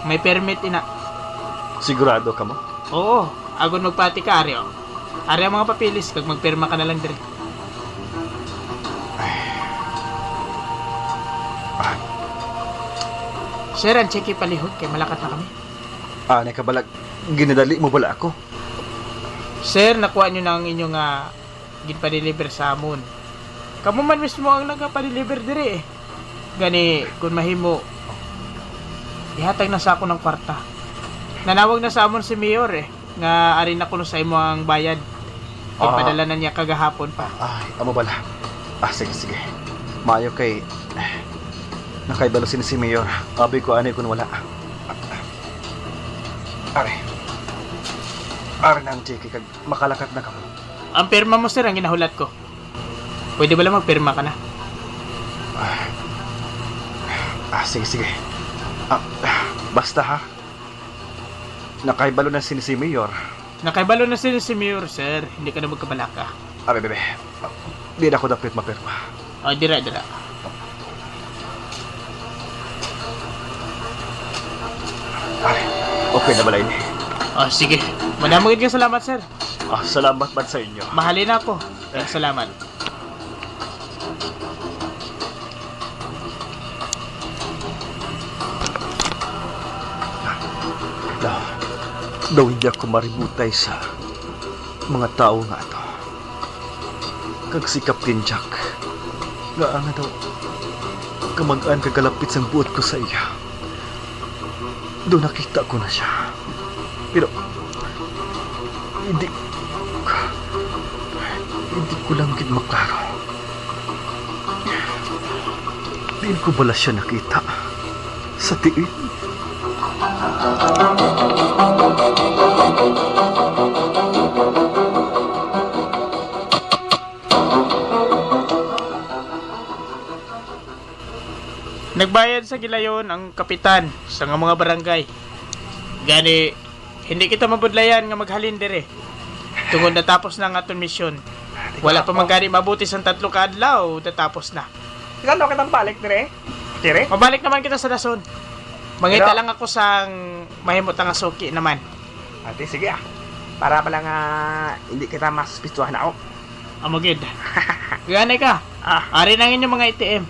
May permit ina. Sigurado ka mo? Oo, agon magpati ka, ari, oh. Ari ang mga papeles, kag magpirma ka na lang diri. Ah. Sir, ang cheque palihog kay malakat na kami. Ah, nakabalag. Ginadali mo bala ako? Sir, nakuha nyo na ang inyong, ah, ginpadeliver sa amon. Kamo man mismo ang nagapadeliver diri, eh. Gani, kung mahimo, ihatag na sa akon ang kwarta. Nanawag na sa amon si Mayor, eh, nga ari na kuno sa imo ang bayad. Ah. Ipadala na niya kagahapon pa. Ay, amo bala. Ah, sige, sige. Maayo kay, eh, nakaibalo sini si Mayor. Abi ko ani kun wala. Ari. Ari na ang cheque kag makalakat na kamo. Ang pirma mo, sir, ang ginahulat ko. Pwede ba lang magpirma ka na? Ah, ah, sige, sige. Ah, ah, basta ha. Nakaibalo na sini si Mayor. Nakaibalo na sini si Mayor, sir. Hindi ka na magkabalaka. Abi, abi, abi. Di na ako dapat mapirma. O, dira, dira. Ari, okay na bala ini. O, sige. Madamo gid nga salamat, sir. Ah, salamat man sa inyo. Mahalin ako. Eh. Salamat. Daw, daw hindi ako maributay sa mga tawo nga ato. Kag si Captain Jack, nga ang daw kamag-an kag kalapit sang buot ko sa iya. Do nakita ko na siya. Pero, hindi, hindi ko lang gid maklaro. Diin ko bala siya nakita? Sa tiil? Nagbayad sa gilayon ang kapitan sa nga mga barangay. Gani, hindi kita mabudlayan nga maghalin diri. Tungod natapos na ang aton misyon. Wala pa man gani mabuti sang tatlo ka adlaw, natapos na. Isan daw kitang balik dire? Dire? Mabalik naman kita sa dason. Mangita Pero lang ako sang mahimo ta nga suki naman. Ate, sige ah. Para pala nga hindi kita mas pitsuhan ako. Amo gid. Gani ka. Ah. Ari na ang inyong mga A T M.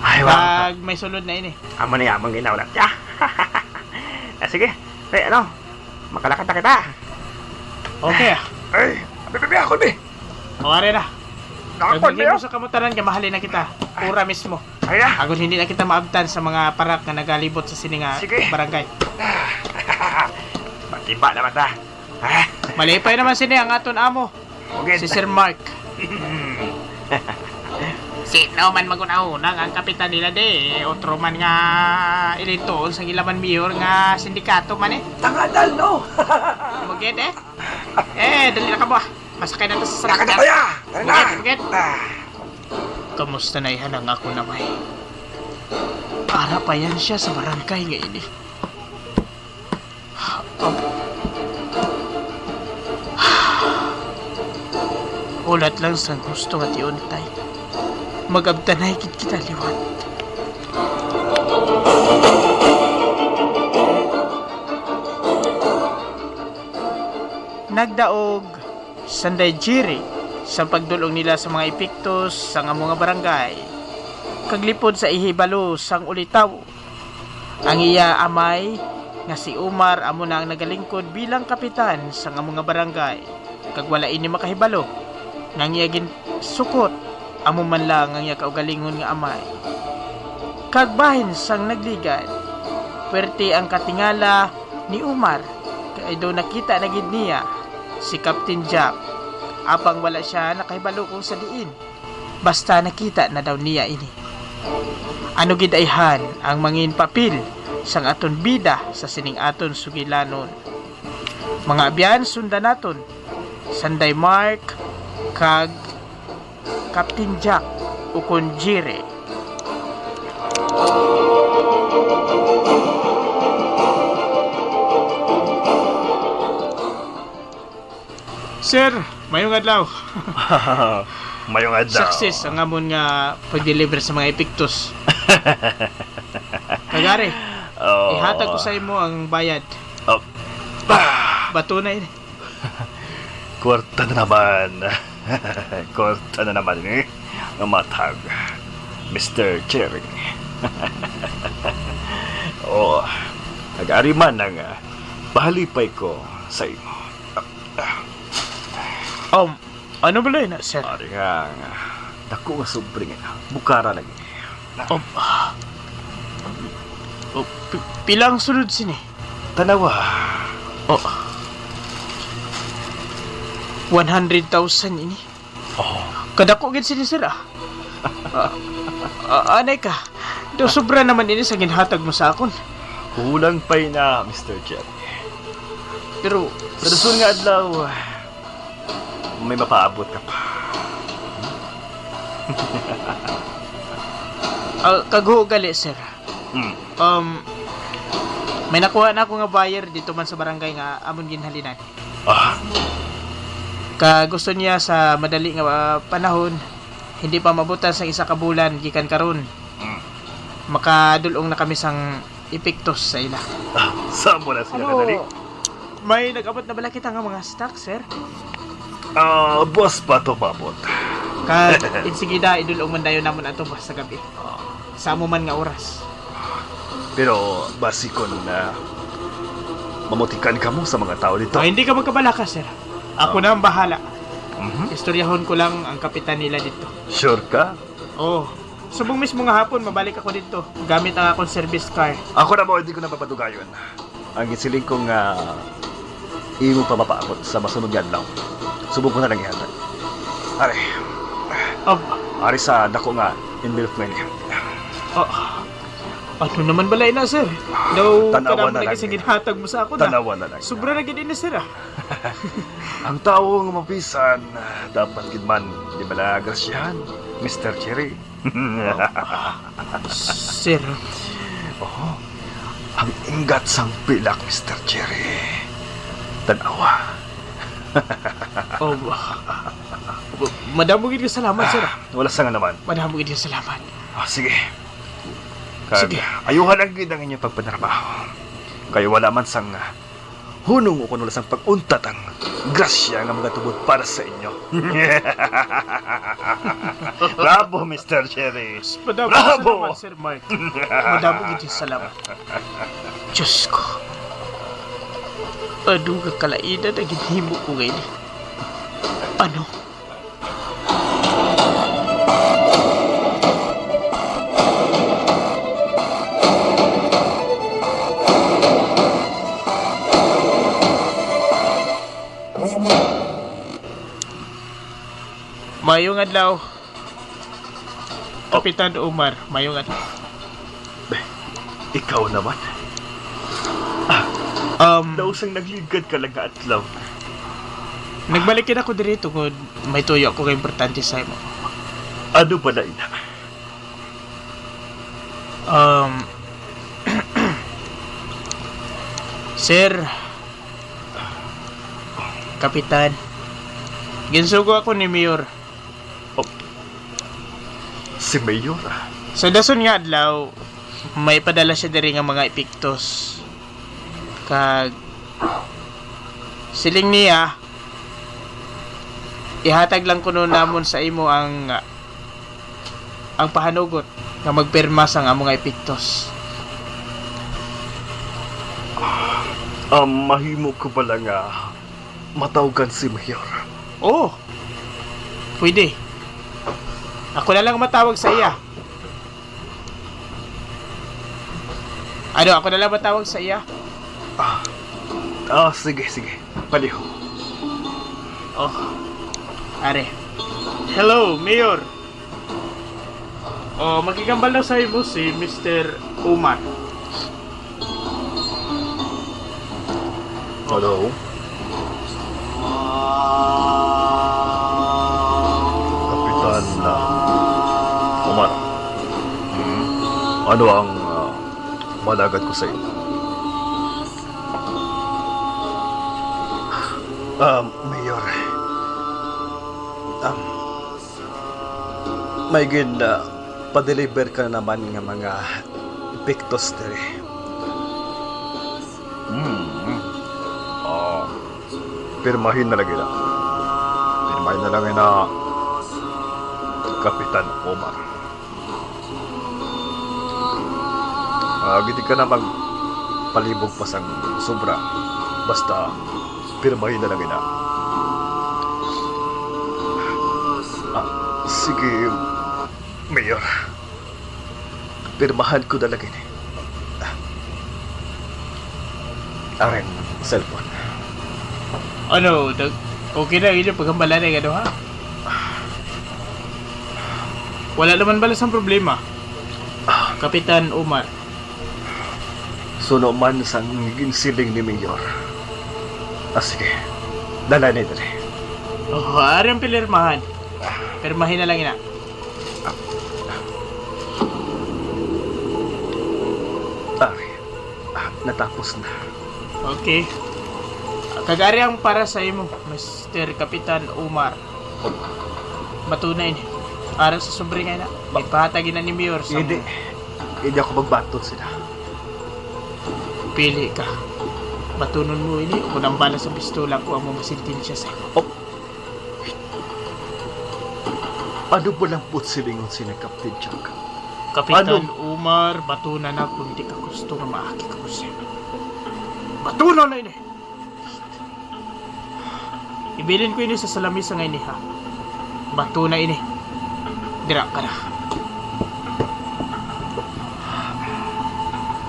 Ay, wow. Pag may sulod na ini. Amo na yamang ginahulat niya. Ah, sige. Pre, ano? Makalakat na kita. Okay ah. Ay, abi, abi, ako, be. O, ari na. Nakakon, Pag be, mo ah. Sa kamutanan, kamahalin na kita. Ura mismo. Ay, na. Agon hindi na kita maabtan sa mga parak nga nagalibot sa sini nga Sige. Barangay. Matiba naman ta. Ah. Malipay naman sini ang aton amo. Okay. Si Sir Mark. Sino man magunahuna nga ang kapitan nila di, otro man nga ilintuon sa gilaman mayor nga sindikato man eh. Tangadal, no? Mugid eh. Eh, dali na ka ba? Masakay na to sa Nakada sasakyan. Kaya! Tara na! Mugid, mugid. Ah. Kamusta na ihan ang ako na may? Para pa yan siya sa barangay nga ini. Ulat lang sang gusto nga tiuntay. Magabtanay gid kita liwat. Nagdaog, Sanday Jerry, sa pagdul-ong nila sa mga epektos sang amo nga barangay, kag lipod sa ihibalo sang ulitawo, ang iya amay nga si Omar amo na ang nagalingkod bilang kapitan sang amo nga barangay, kag wala ini makahibalo nga ang iya ginsukot amo man lang ang iya kaugalingon nga amay. Kag bahin sang nagligad, puwerte ang katingala ni Omar, kay daw nakita na gid niya si Captain Jack, apang wala sia nakahibalo kung sa diin. Basta nakita na daw niya ini. Ano gid ayhan ang mangin papel sang aton bida sa sining aton sugilanon? Mga abyan, sundan naton, Sanday Mark kag Captain Jack ukon Jerry. Sir, mayong adlaw. Mayong adlaw. Success ang amon nga pag-deliver sa mga epektos. Kagari, Oh. Ihatag ko sa imo ang bayad. Oh. Bato na ini. Kwarta na naman. Kwarta na naman ini nga matag, Mister Cherry. Oh, nag-ari man ang, ah, pahalipay ko sa imo. Um, ano bala na, sir? Ari nga, nga, dako nga sobre nga, bukara lagi. Um, ah, oh, pi-, pila ang sulod sini? Tanawa. Oh. One hundred thousand ini. Oh. Kadako gid sini, sir, ah. Ah, ah, anay ka. Daw sobra naman ini sa ginhatag mo sa akon. Kulang pa ina, Mister Jerry. Pero sa dason nga adlaw, may mapaabot ka pa. Ah, kaghuo gali, sir. Hmm. Um, may nakuha na ako nga buyer dito man sa barangay nga amon ginhalinan. Ah. Ka gusto niya sa madali nga, ah, panahon, hindi pa mabutan sa isa ka bulan gikan karon. Hmm. Makadulong na kami sang epektos sa ila. Ah, sa mo na sila kadali? May nag-abot na bala kita nga mga stock, sir? Ah, buwas pa to maabot. Kag insigida, idulong man dayon namon ato buwas sa gabi. Sa amo man nga oras. Pero basi kon, ah, mamutikan kamo sa mga tao dito. Ah, hindi ka magkabalaka, sir. Ako na ang bahala. Mhm. Istoryahon ko lang ang kapitan nila dito. Sure ka? Oo. Subong mismo nga hapon, mabalik ako dito gamit ang akong service car. Ako na mo, hindi ko na papadugayon. Ang gisiling ko nga imo pa mapaabot sa masunod nga adlaw. Subong ko na lang ihatag. Ari. Ab- Ari sa dako nga envelope nga ini. Ah, ano naman bala ina, sir? Daw Tanawa kadamo na na lang. Gid sa ginhatag mo sa ako na. Tanawa na lang. Sobra na gid ini, sir, ah. Ang tawo nga mapisan, dapat gid man, di bala, grasyahan, Mister Cherry? Sir. Oh, ang inggat sang pilak, Mister Cherry. Tanawa. Oh, madamo gid nga salamat, sir. Ah, wala sa nga naman. Madamo gid nga salamat. Ah, sige. Kag sige, ayuha lang gid ang inyong pagpanarbaho. Kay wala man sang, ah, hunong ukon wala sang pag-untat ang grasya nga magatubod para sa inyo. Bravo, Mister Cherry! Madamo Bravo! Salamat, Sir Mark. Madamo gid salamat. Diyos ko. Ano nga kalainan ang ginhimo ko ngayon? Ano? Mayong adlaw, Kapitan Omar. Mayong adlaw. Ikaw naman. Ah, um, nausang nagligad ka lang nga adlaw. Nagbalik gid ako diri tungod may tuyo ako nga importante sa imo. Ano ba na ina? Um, Sir, Kapitan, ginsugo ako ni Mayor. Oh. Si Mayor. Sa dason nga adlaw, may padala siya diri nga mga epektos. Kag siling niya, ihatag lang kuno namon sa imo ang, ang pahanugot nga magpirma sang amo nga epektos. Um, mahimo ko bala nga matawgan si Mayor? Oo. Pwede. Ako na lang matawag sa iya. Ano, ako na lang matawag sa iya? Ah, ah, sige, sige. Palihog. Oh, are. Hello, Mayor. Oh, makigambal na sa imo si Mister Umar. Hello? Kapitan, ah, Umar. Hmm? Ano ang, ah, malagad ko sa imo? Ah, Mayor. Um, may gid, ah, pa-deliver ka naman nga mga epektos diri. Hmm. Ah, pirmahin na lang ina. Pirmahin na lang ina, Kapitan Omar. Ah, gidi ka na magpalibog pa sang sobra. Basta, pirmahin na lang ina. Ah, sige, Mayor. Pirmahan ko na lang ini. Aren, cellphone. Ano, dag-, okay na inyo paghambalan nga duha? Wala naman bala sang problema, Kapitan Umar. Suno man sang ginsiling ni Mayor. Ah, sige. Dala ni dali. Oh, ari ang pinirmahan. Pirmahin na lang ina. Ari. Ah, natapos na. Okay. Kag ari ang para sa imo, Mister Kapitan Umar. Batuna ini. Para sa sobre nga ina. Ipahatag ina ni Mayor sa Hindi. Hindi ako magbaton sila. Pili ka. Batunon mo ini o kung ang bala sa pistola ko ang mamasintensya sa imo. Oh. Ano ba lang po silingon sina Captain Jack? Kapitan Ano? Umar, batuna na kung di ka gusto nga maakit ako sa imo. Batuna na ini! Ibilin ko ini sa salamisa nga ini, ha. Batuna ini. Dira ka na.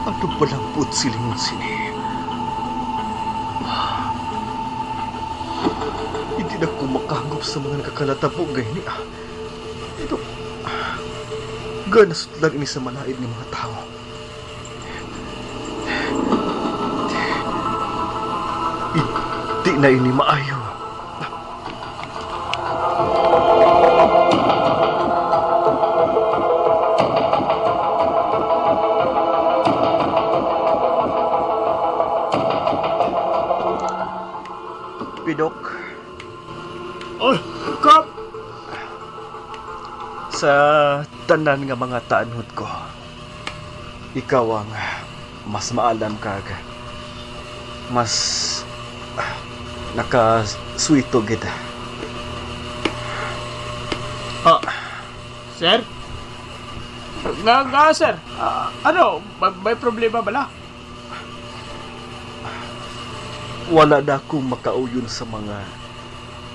Ano ba lang po silingon sini? Hindi na ko makahagop sa mga nagakalatabo nga ini, ah. Ito, gana sud lang ini sa malain nga mga tawo. Hindi na ini maayo. Pidok. Oh, Kap! Sa tanan nga mga tanhod ko, ikaw ang mas maalam kag mas, ah, nakasuwito gid. Ah, sir? Nga, nga, sir? Ah, ano, may, may problema bala? Wala na ako makauyon sa mga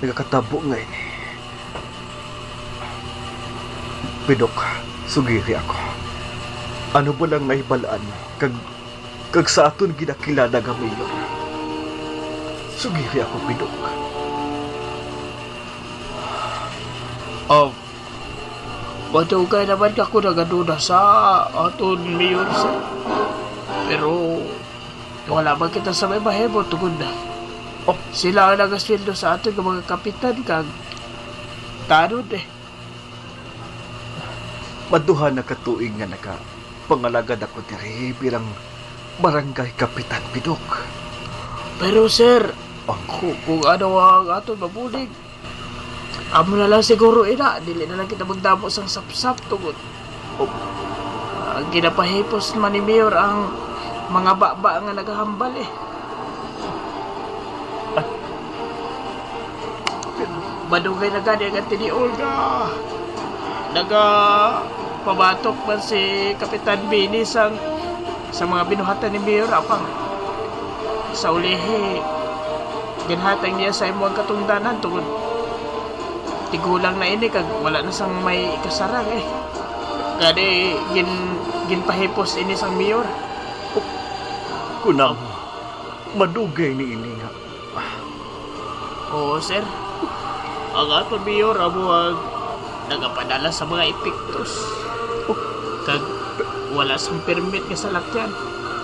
nagakatabo nga ini. Pidok, sugiri ako. Ano ba lang nahibalaan kag, kag sa aton ginakilala nga mayor? Sugiri ako, Pidok. Oh, madugay naman ako nagaduna sa aton mayor, sir. Pero wala man kita sa may mahimo tungod na Oh. Sila ang nagasweldo sa aton nga mga kapitan kag tanod, eh. Maduha na ka tuig nga nakapangalagad ako diri bilang barangay kapitan, Pidok. Pero, sir, Oh. ku-, kung ano ang aton mabulig, Amo na lang siguro, ina, dili na lang kita magdamo sang sapsap, tungod, oh, ah, ginapahipos man ni Mayor ang mga baba nga nagahambal, eh. Madugay na gani ang Ate ni Olga. Nagapabatok man si Kapitan Bini sang, sa mga binuhatan ni Mayor, apang sa ulihi, ginhatag niya sa imo ang katungdanan, tungod tigulang na ini kag wala na sang may ikasarang, eh. Gani, gin-, ginpahipos ini sang Mayor. Kunam, madugay ni ini nga. Oo, sir. Ang aton mayor amo ang nagapadala sa mga epektos. Kag wala sang permit nga salakyan.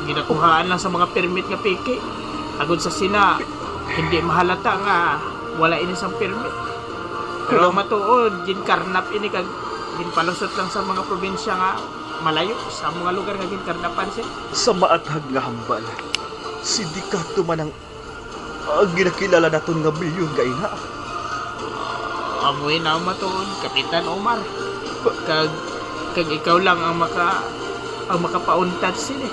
Ginakuhaan lang sa mga permit nga peke. Agod sa sina, hindi mahalata nga wala ini sang permit. Pero ang matuod, ginkarnap ini kag ginpalusot lang sa mga probinsya nga malayo sa mga lugar nga ginkarnapan, sir. Sa maathag nga hambal, si Decato man ang, ah, ginakilala naton nga mayor nga ina. Amo ina ang matuod, Kapitan Omar. Kag, kag ikaw lang ang maka-, ang makapauntad sini.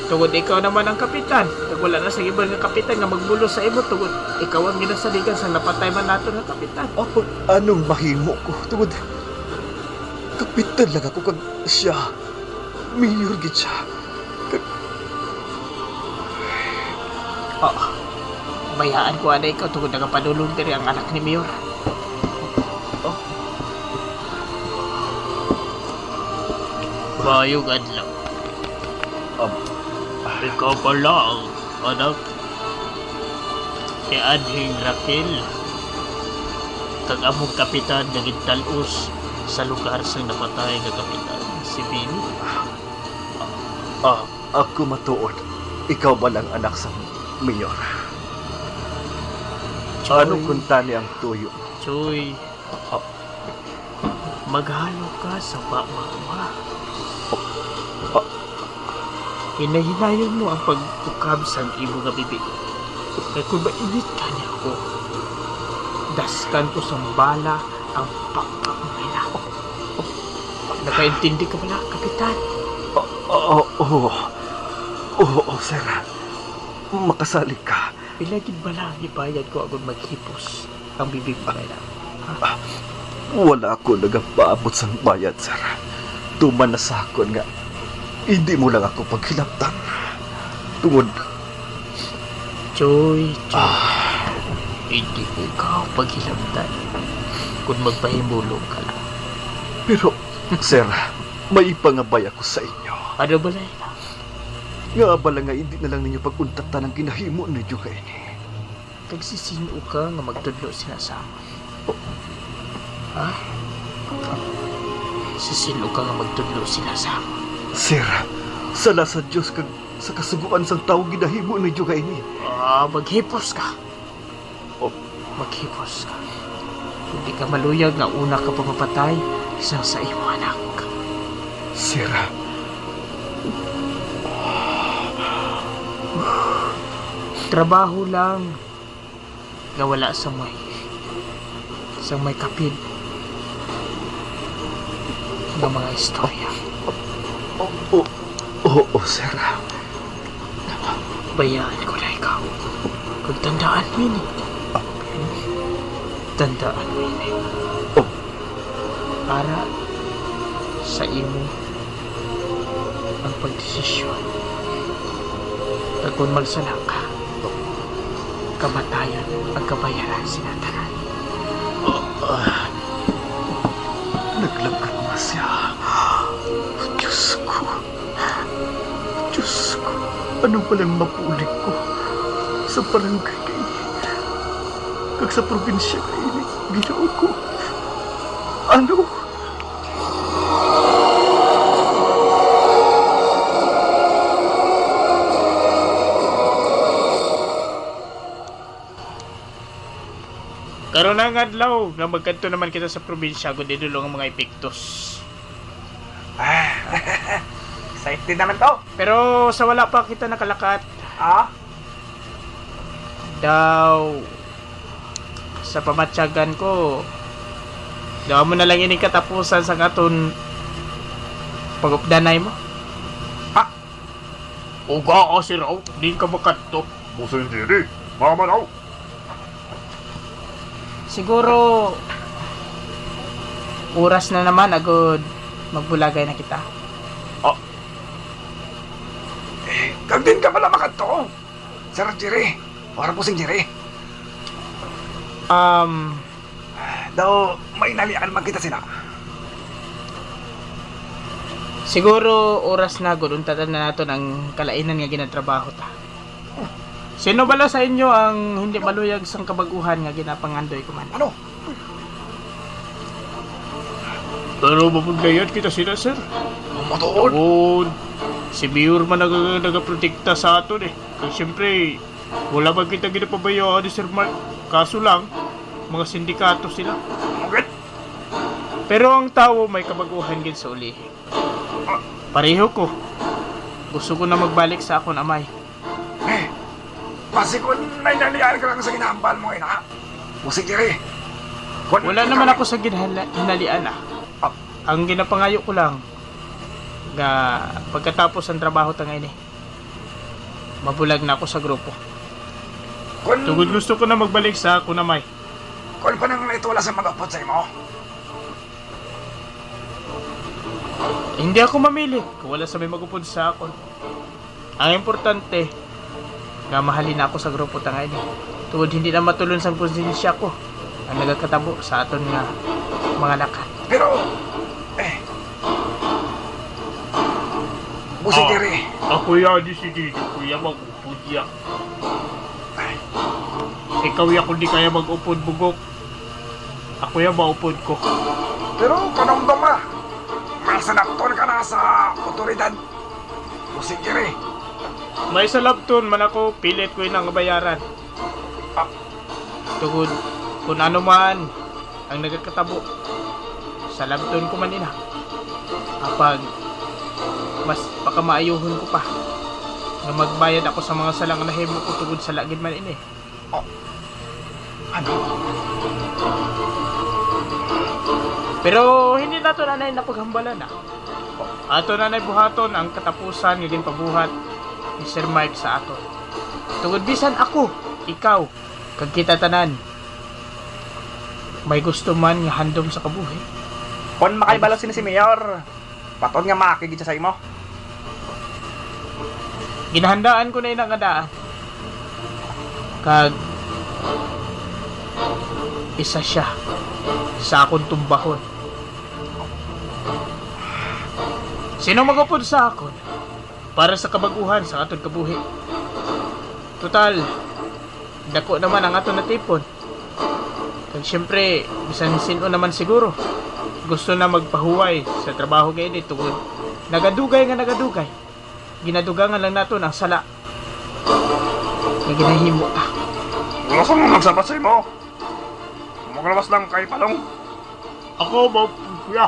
Tungod ikaw naman ang kapitan, kag wala na sa iban nga kapitan nga magbulos sa imo, tungod ikaw ang ginasaligan sang napatay man naton nga kapitan. Apang anong mahimo ko? Tungod kapitan lang ako kag siya, mayor gid siya. Kag, ah, bayaan ko anay ikaw tungod nagapadulong diri ang anak ni Mayor. Oh. Maayong adlaw. Um, ikaw pala ang anak ni Anhing Raquel, kag among kapitan nga gintal-os sa lugar sang napatay nga kapitan, si Bini. Ah, ako matuod. Ikaw bala ang anak sa mayor? Ano Choy. Kuntani ang tuyo? Choy. Ah. Maghalo ka sa ba-, mama. Ah. Hinay-hinayon mo ang pag-ukab sang imo nga bibi. Kay kung mainit ka niya ako, daskan ko sang bala ang pakpak mo, ina. Nakaintindi ka bala, Kapitan? Ah, ah, oo. Oo, sir. Makasalig ka. Pila gid bala ang ibayad ko agod maghipos ang bibig mo, ina? Ah, wala ako nagapaabot sang bayad, sir. Tuman na sa akon nga hindi mo lang ako paghilabtan. Tungod Choy, Choy. Ah. Hindi ko ikaw paghilabtan kung magpahimulong ka lang. Pero, sir, may ipangabay ako sa inyo. Ano bala ina? Nga bala nga hindi na lang ninyo pag-untatan ang ginahimo ninyo kaini. Kag si sin-o ka nga magtudlo sina sa amon? Ha? Si sin-o ka nga magtudlo sina sa amon? Sir, sala sa Dios kag sa kasugoan sang tawo ginahimo ninyo kaini. Ah, maghipos ka. Oh. Maghipos ka. Kung di ka maluyag nga una ka pa mapatay sang sa imo anak. Sir. Trabaho lang nga wala sa may, sa may kapid nga mga istorya. Oo, oo, sir. Bayaan ko na ikaw. Kag tandaan mo ini. Tandaan mo ini. Oh. Para sa imo ang pagdesisyon. Kag kon magsala ka, kamatayon ang kabayaran sina tanan. Ah, naglagkat na siya. Diyos ko. Diyos ko, ano palang mabulig ko sa barangay kaini, kag sa probinsya kaini, Ginoo ko? Ano? Karon ang adlaw nga magkadto naman kita sa probinsya, agud idulong ang mga epektos. Ah, excited naman to. Pero sa wala pa kita nakalakat, ah? Daw, sa pamatyagan ko, Daw mo na lang ining katapusan sa aton pag-updanay mo. Ah, uga ka, sir, aw, di ka makadto. Bossing Jerry, mama, aw. Siguro, oras na naman, agod magbulagay na kita. Ah. Eh, kag din ka pala makadto, Sir Jerry. Or Bossing Jerry. Um, Daw, may nalian man kita sina. Siguro oras na gud untatan na naton ang kalainan nga ginatrabaho ta. Sino bala sa inyo ang hindi maluyag sang kabag-uhan nga ginapangandoy ko man? Ano? Pero mapudlayan kita sila, sir. Matuod. Tapos, si Mayor man nag-, nagaprotekta sa aton eh. Kag siyempre, wala man kita ginapabayaan ni Sir Mark. Kaso lang, mga sindikato sila. Mugit. Pero ang tawo may kabag-uhan gid sa ulihi. Pareho ko. Gusto ko na magbalik sa akon amay. Eh, basi kun may nalian ka lang sa ginahambal mo, ina. O sige, re. Kun Wala naman kami ako sa ginhala-, hinalian, ah. Ah. Ang ginapangayo ko lang, nga pagkatapos ang trabaho ta nga ini, mabulag na ako sa grupo. Kun Tungod gusto ko na magbalik sa akon amay. Kun pa nang ito wala sa mag-upod sa imo. Hindi ako mamili kung wala sa may mag-upod sa akon. Ang importante, nga mahalin ako sa grupo ta nga ini. Tungod hindi na matulon sang konsensya ko ang nagakatabo sa aton nga mga lakat. Pero, eh, Bossing Ah, Jerry. Ako ya, di si Didi, kuya, mag-upod ya. Ay. Ikaw ya, kung di kaya mag-upod, bugok. Ako ya, maupod ko. Pero panumdom na. May salabton ka na sa otoridad. Bossing Jerry. May salabton man ako, pilit ko ina nga bayaran. Ah. Tungod, kung ano man ang nagakatabo, salabton ko man ina. Apag, mas pakamaayohon ko pa nga magbayad ako sa mga sala nga nahimo ko tungod sala gid man ini. Oh. Ano? Pero hindi nato na nay napaghambalan, ah. Ato na nay buhaton ang katapusan nga ginpabuhat ni Sir Mike sa ato. Tungod bisan ako, ikaw, kag kita tanan, may gusto man nga handom sa kabuhi. Kon makahibalo sini si Mayor, patod nga maakig gid siya sa imo. Ginahandaan ko na ina nga daan. Kag isa siya sa akon tumbahon. Sino mag-upod sa akon para sa kabag-uhan sa aton kabuhi? Total, dako naman ang aton natipon. Kag siyempre, bisan sin-o naman siguro, gusto na magpahuway sa trabaho nga ini tungod nagadugay nga nagadugay. Ginadugangan lang naton ang sala nga ginahimo ta. Wala sa mga nagsabat sa imo. Maglawas lang kay Palong. Ako, ba, kuya.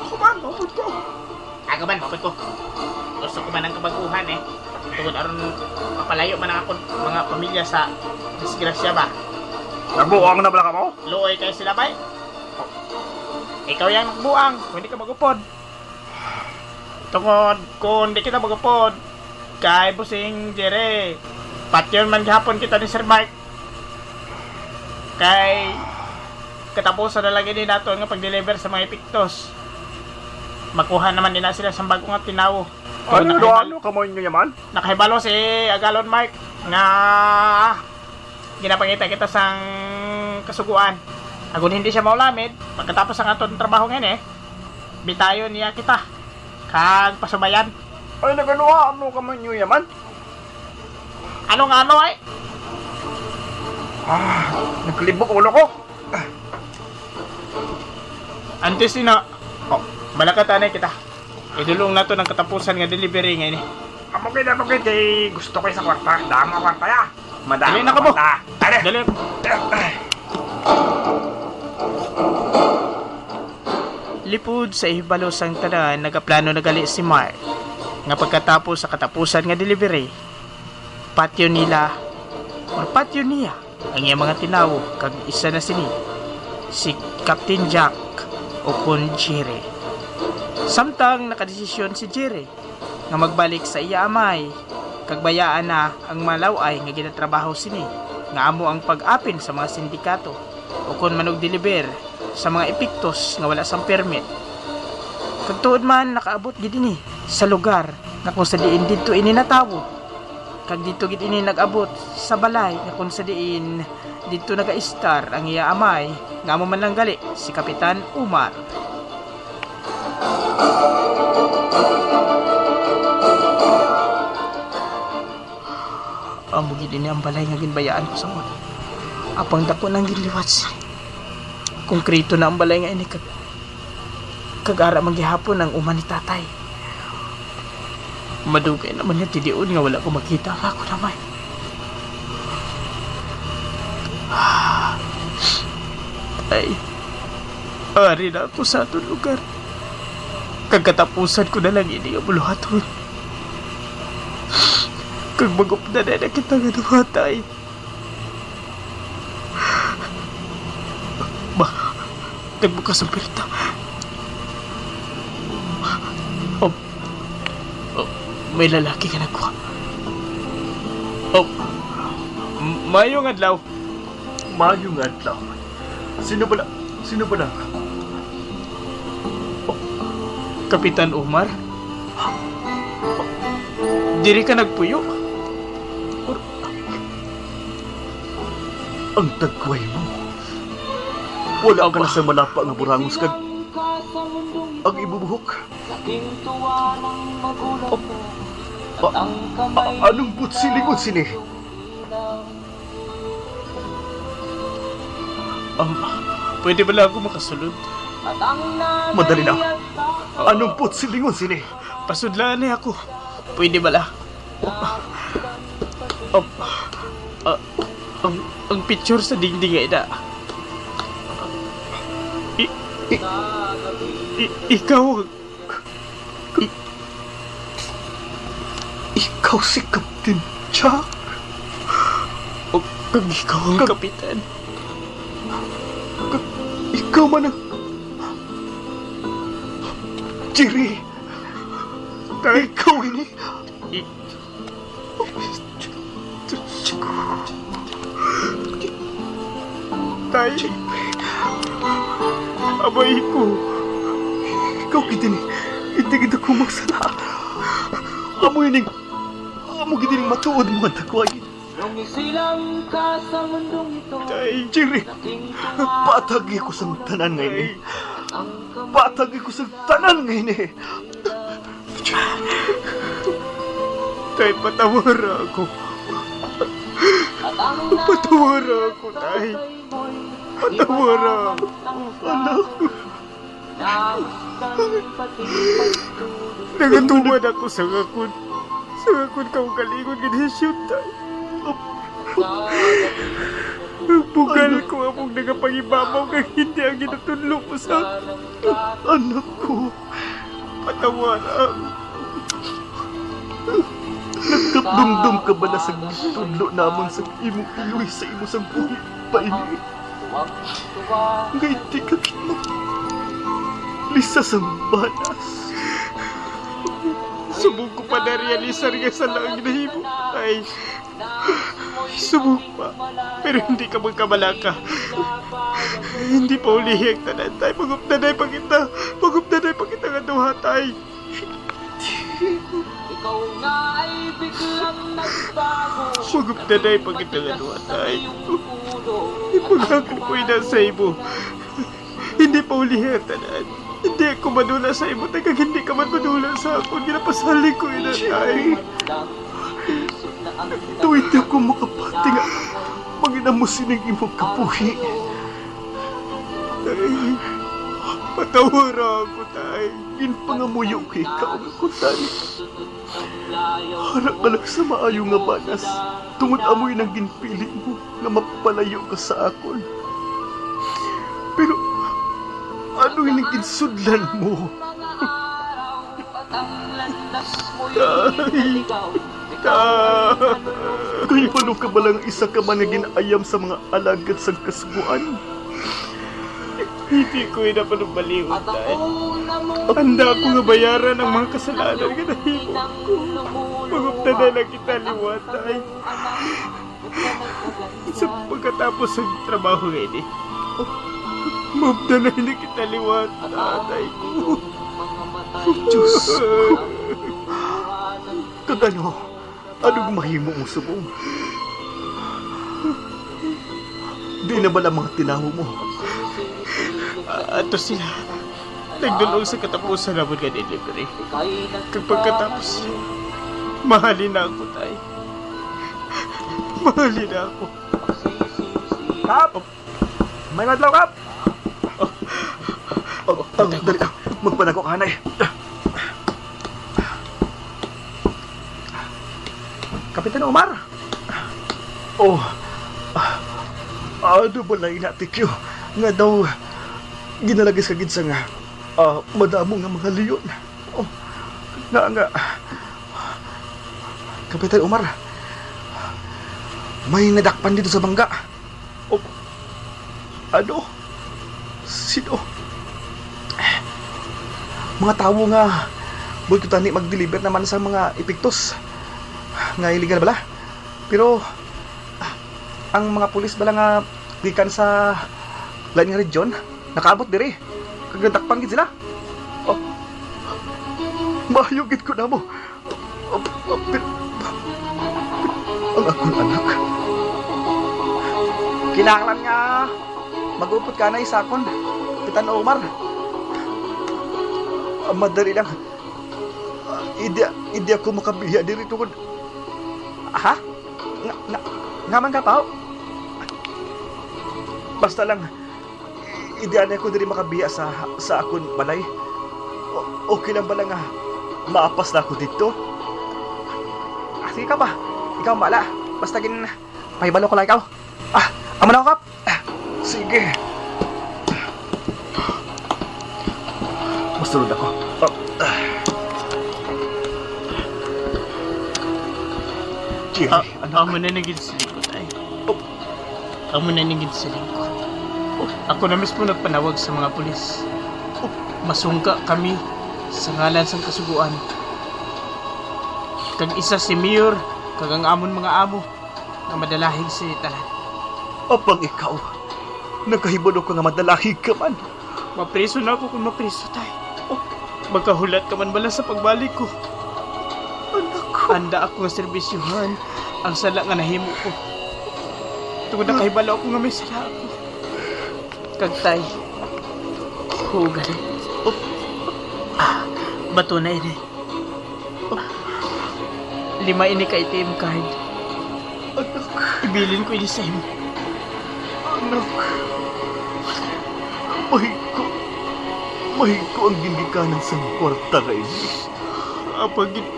Ako man, maupod ko. Ako man, maupod ko. Gusto ko man ang kabag-uhan, eh. Tungod aron mapalayo man ang akon mga pamilya sa disgrasya ba. Nagbuang na bala kamo? Luoy kay sila, bay. Ikaw yang nagbuang, hindi ka mag-upod. Tungod kung di kita mag-upod kay Bossing Jerry, patyon man gihapon kita ni Sir Mike. Kay katapusan na lang ini naton nga pag-deliver sa mga epektos. Makuha naman din na sila sa bago nga tinawo. Ano, Nakahibal- ano ka mo inyo yaman? Nakahibalo si Agalon Mike nga ginapangita kita sang kasuguan. Agon hindi siya maulamid, pagkatapos ang aton trabaho ngayon eh, bitayon niya kita. Kag pasubayan. Ay, naganuha, ano ka man yun yaman? Ano nga ano ay? Ah, naglibog ulo ko. Antes ina, oh, malakatanay kita. Idulong nato ng katapusan nga delivery nga ini. Amo gid, amo gid, kay gusto ko sa kwarta. Damo kwarta ya. Madamo Dali na ka mo. Kwarta. Dali. Dali. Lipod sa ihibalo sang tanan, nagaplano na gali si Mark nga pagkatapos sa katapusan nga delivery, patyon nila or patyon niya ang iyang mga tinawo, kag isa na sini si Captain Jack, ukon Jerry. Samtang nakadesisyon si Jerry nga magbalik sa iya amay, kag bayaan na ang malaw-ay nga ginatrabaho sini, nga amo ang pag-apin sa mga sindikato, ukon manugdeliver sa mga epektos nga wala sang permit. Kag tuod man, nakaabot gid ini sa lugar nga kung sa diin didto ini natawo, kag didto gid ini nag-abot sa balay nga kung sa diin didto nagaistar ang iya amay, nga amo man lang gali si Kapitan Umar. Amo gid ini ang balay nga ginbayaan ko sa una. Apang dako nang ginliwat siya. Konkreto na ang balay nga ini, kag, kag ara man gihapon ang uma ni tatay. Madugay naman nga tidion nga wala ko makita ang akon amay. Ay, ari na ako sa aton lugar. Kag katapusan ko na lang ini nga buluhaton. Kag mag-upda na kita nga duha, tay. Ba, nagbukas ang pirta. Oh, oh, may lalaki nga nagkuha. Oh, m-, mayong adlaw. Mayong adlaw. Sino bala, sino bala? Oh, Kapitan Omar? Diri ka nagpuyo? Ang tagway mo. Wala ka na sa malapa nga burangos kag ang ibubuhok. Oh, a-, anong buot silingon sini? Um, pwede bala ako makasulod? Madali lang. Anong buot silingon sini? Pasudlaan ni ako. Pwede bala? Um, ah, ang, ang picture sa dingding ay da. I-, i-, i-, ikaw ang I-, ikaw si Captain Jack? O, kag ikaw ang Kag-, kapitan? Kag-, ikaw man ang Jerry! Tay. Ikaw ini? I-, Tay. Abay ko. Ikaw gid ini. Hindi gid ako magsala. Amo ining, amo gid ining matuod mo nga dagway. Tay. Jerry, patagi ko sang tanan nga ini. Patagi ko sang tanan nga ini. Tay, patawara ako. Patawara ako, tay. Patawara ako, anak. Nagatuman ako sa akon, sa akon kaugalingon nga desisyon, tay. Bugal ko among nagapangibabaw kag hindi ang ginatudlo mo sa akon. Anak ko, patawara. Nagkapdumdom ka bala sa gitudlo namon sa imong iloy sa imo sang buhi pa ini? Nga hindi ka gid maglisa sang banas. Subong ko pa na-realisar nga sala ang ginahimo. Ay, subong pa. Pero hindi ka magkabalaka. Hindi pa ulihi ang tanan, tay. Mag-updanay pa kita. Mag-updanay pa kita nga duha, tay. Ikaw nga ay biglang nagbago. Mag-updanay pa kita nga duha, tay. Ipagakon ko ina sa imo. Hindi pa ulihi ang tanan. Hindi ako madula sa imo, tay, kag hindi ka man madula sa akon. Ginapasalig ko ina, tay. Tuwid ako makapati nga mangin-amo sining imong kabuhi. Tay, patawara ako, tay. Ginpangamuyo ko ikaw, kuntani. Ara ka lang sa maayo nga banas, tungod amo ina ang ginpili mo nga mapalayo ka sa akon. Pero ano ini ginsudlan mo? Tay. Tay. Kay ano ka bala nga isa ka man nga gin-ayam sa mga alagad sang Kasugoan? Hindi ko ina panubalihon, Tay. Handa ako nga bayaran ang mga kasalanan nga nahimo ko. Manguptanan lang kita liwat, Tay. Sa pagkatapos sa trabaho nga ini, mauptanan na kita liwat, Tatay ko. Diyos ko. Kag ano? Anong mahimo mo subong? Di na bala mga tinawo mo? Ah, ato sila. Nagdulong sa katapusan namon nga delivery. Kag pagkatapos, mahalin na ako, Tay. Mahalin na ako. Kap! May madlaw, Kap! Oh, oh, dali na. Magpanako ka, Hanay. Kapitan Omar! Oh, ano bala ina, Tikyo? Nga daw ginalagis ka gid sa nga, ah, madamo nga mga leon. Oh, nga, nga. Kapitan Omar, may nadakpan dito sa bangga. Oh, ano? Sino? Mga tawo nga buot ko tani mag-deliver naman sa mga epektos nga illegal bala. Pero, ah, ang mga pulis bala nga gikan sa lain nga region, nakaabot diri. Kag nadakpan gid sila. Oh, maayo gid ko namo. Ang akon anak. Kinahanglan nga mag-upod ka na sa akon, Kapitan Omar. Ah, madali lang. Ah, hindi, hindi ako makabiya diri tungod. Ha? Nga, nga, nga man ka, Pao? Basta lang, hindi anay ko diri makabiya sa, sa akon balay. O-, okay lang bala nga maapas na ako didto? Ah, sige ka pa. Ikaw ang bahala. Basta gin-, pahibalo ko lang ikaw. Ah, amo na ako, Kap. Ah, sige. Masulod ako. Ah, ah. Jerry, ah, anak. Amo na ni gid siling ko, Tay. Oh. Amo na ni gid siling ko. Oh. Ako na mismo nagpanawag sa mga pulis. Oh. Masungka kami sa ngalan sang Kasugoan. Kag isa si Mayor, kag ang amon mga amo, nga madalahig sini tanan. Apang ikaw, nakahibalo ka nga madalahig ka man. Mapriso na ako kung mapriso, Tay. Oh, magkahulat ka man bala sa pagbalik ko. Anak ko. Handa ako nga serbisyuhan ang sala nga nahimo ko. Tungod nakahibalo ako nga may sala ako. Kag, Tay, hugan. Oh. Ah, bato na ini. Lima ini ka A T M card. Anak. Ibilin ko ini sa imo. Anak. Mahigko. Mahigko ang ginikanan sang kwarta nga ini. Apang gin-,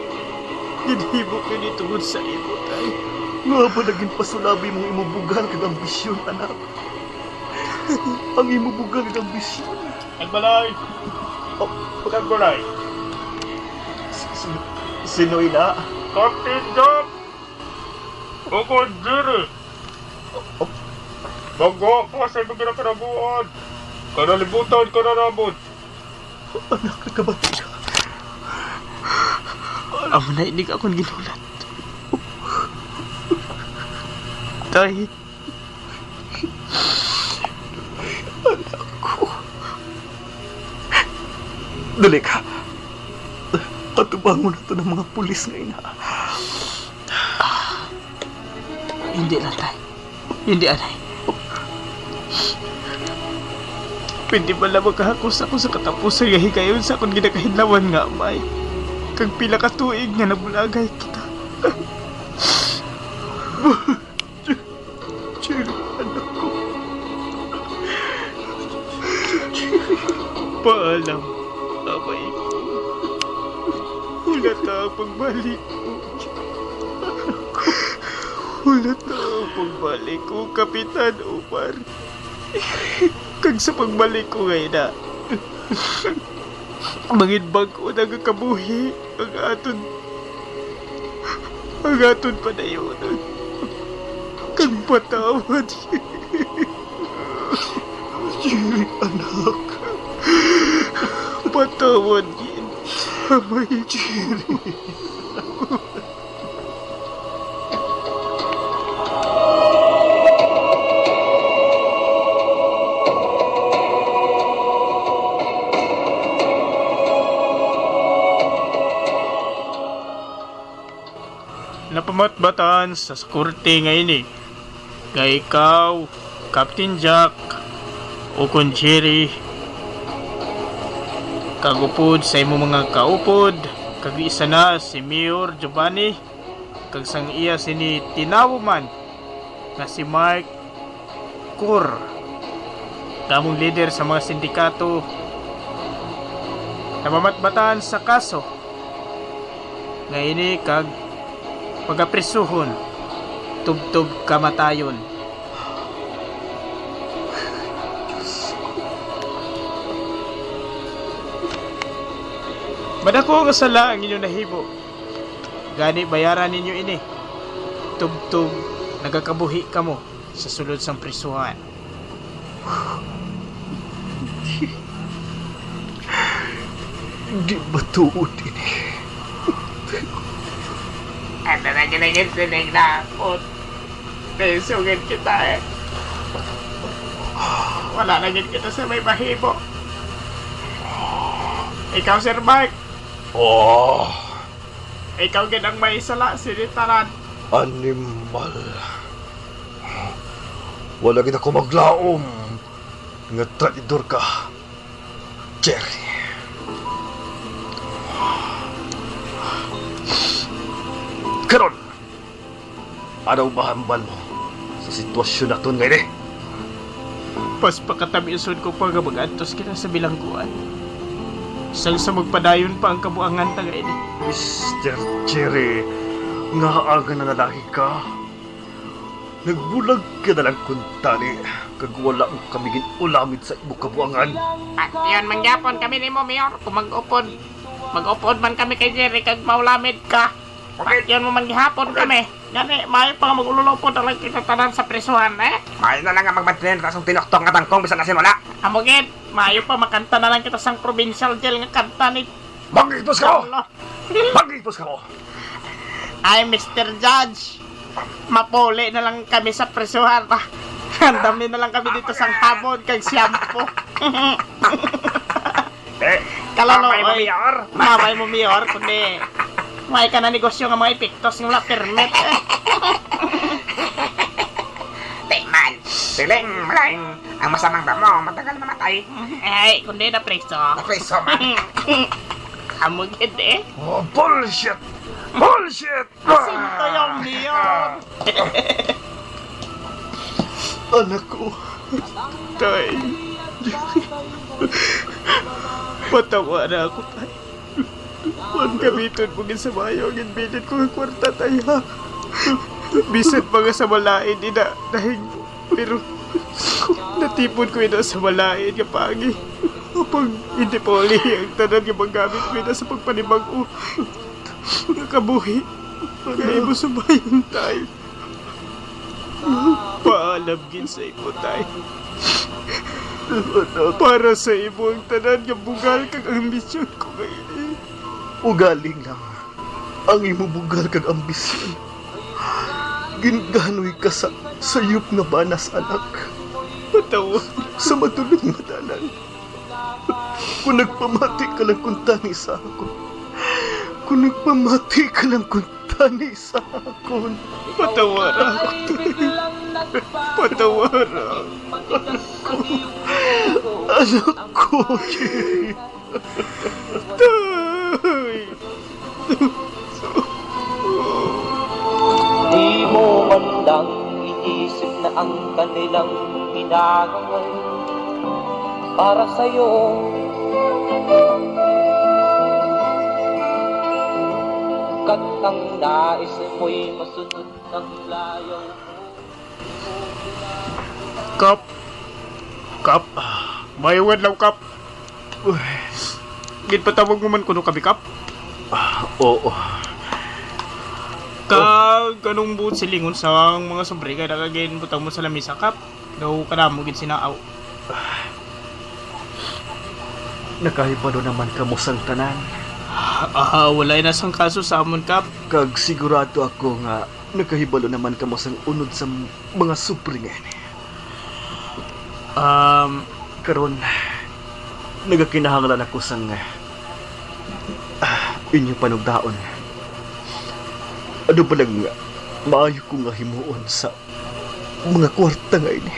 ginhimo ko ini tungod sa imo, Tay. Ngaa bala ginpasulabi mo ang imo bugal kag ambisyon, anak? Ang imo bugal kag ambisyon. Nagbalay! Oh, nagbalay! Si-, si-, sino ina? Captain Jack! Ako, Jerry! Oh, oh. Magwa ka sa imong ginakarabuan! Kanalibutan ka na namon! Anak, nagkabati ka. Amo na inig akong ginulat. Tay, Anak ko. Dali ka. Atubangon nato ng mga pulis nga ina. Hindi lang, Tay. Hindi, anay. Pwede bala makahakos ako sa katapusan nga higayon sa akon ginakahidlawan nga amay, kag pila ka tuig nga nabulagay kita. Jerry, anak ko. Jerry. Paalam, amay ko. Hulata ang pagbalik ko. Anak ko. Hulata ang pagbalik ko, Kapitan Omar. Kag sa pagbalik ko nga ina, mangin bag-o na nga kabuhi ang aton, ang aton padayonon. Kag patawad. Jerry, anak. Patawad gid, Amay Jerry. Napamatbatan sa, sa korte nga ini, nga ikaw, Captain Jack, o kon Jerry, kag upod sa imo mga kaupod, kag isa na si Mayor Giovanni, kag sang iya sini tinawo man nga si Mark Cor, nga among lider sa mga sindikato, namamatbatan sa kaso nga ini kag pagaprisuhon tubtob kamatayon. Madako nga sala ang inyo nahimo. Gani bayaran ninyo ini tubtob nagakabuhi kamo sa sulod sang prisuhan. Di matuod ini. Ano na ginagin sining nakot? Naisugid kita eh. Wala na gid kita sa may mahimo. Ikaw, Sir Mark. Oh. Ikaw gid ang may sala, sinitanan. Animal. Wala gid ako maglaom nga traidor ka, Jerry. Karon, ano ba hambal mo sa sitwasyon naton nga ini? Mas pakatabi-son ko pa nga mag-antos kita sa bilangguan, sang sa magpadayon pa ang kabuangan ta nga ini. Mister Jerry, ngaa nga nalahi ka? Nagbulag ka na lang kuntani, kag wala mo kami gin-ulamid sa imo kabuangan. Patyon man gyapon kami nimo, Mayor, kung mag-upod. Mag-upod man kami kay Jerry, kag maulamid ka. Patyon mo man gihapon kami. Gani, maayo pa nga mag-ululupod na lang kita tanan sa prisuhan, eh. Maayo na lang nga magmantener ta sang tinuktok nga tangkong bisan asin wala. Amo gid, maayo pa makanta na lang kita sang provincial jail nga kanta ni Mag-ipos ka mo! Carlo. Mag-ipos ka mo! Ay, Mister Judge, mapuli na lang kami sa prisuhan. Andami na lang kami dito sang habon kag shampoo. Eh, kalalo, mamay mo, oy. Mayor. Mamay mo, Mayor, kundi may ka na negosyo nga mga epektos nga wala permit. Di man. Siling, maling. Ang masamang damo, matagal mamatay. Ay, kundi na preso. Napreso man. Amo gid eh. Oh, bullshit! Bullshit! Sinto yung Mayor. Anak ko. Tay. Patawa na ako, tay. Ang gamiton mo gid sa maayo ang ginbilin ko nga kwarta, tay, ha? Bisan pa nga sa malain ina nahigbo, pero natipon ko ina sa malain nga paagi. Apang hindi pa uli ang tanan nga magamit ko ina sa pagpanibag-o nga kabuhi. Pag-imo subayon, tay. Paalam gid sa imo, tay. Para sa imo ang tanan nga bugal kag ambisyon ko nga ini. Ugaling lang ang imo bugal kag ambisyon. Gindanoy ka sa sayop nga banas, anak. Patawad. Sa madulom nga dalan. Kung nagpamati ka lang kuntani sa akon. Kung nagpamati ka lang kuntani sa akon. Patawara ako, tay. Patawara. Anak ko, Jerry. Tay. Di mo man lang inisip na ang kanilang ginagawa para sa'yo. Kat ang nais mo'y masunod ang layaw mo. Kap. Kap. Mayong adlaw, Kap. Uy. Ginpatawag mo man kuno kami, Kap? Ah, oo. Kag anong buot silingon sang mga sobre nga nakaginbutang mo sa lamisa, Kap? Daw kadamo gid sinaaw. Nakahibalo naman kamo sang tanan. Ah, wala na sang kaso sa amon, Kap. Kag sigurado ako nga nakahibalo naman kamo sang unod sa mga sufre nga ini. Um, Karon, nagakinahanglan ako sang, ah, inyo panugdaon. Ano ba lang maayo ko nga himuon sa mga kwarta nga ini?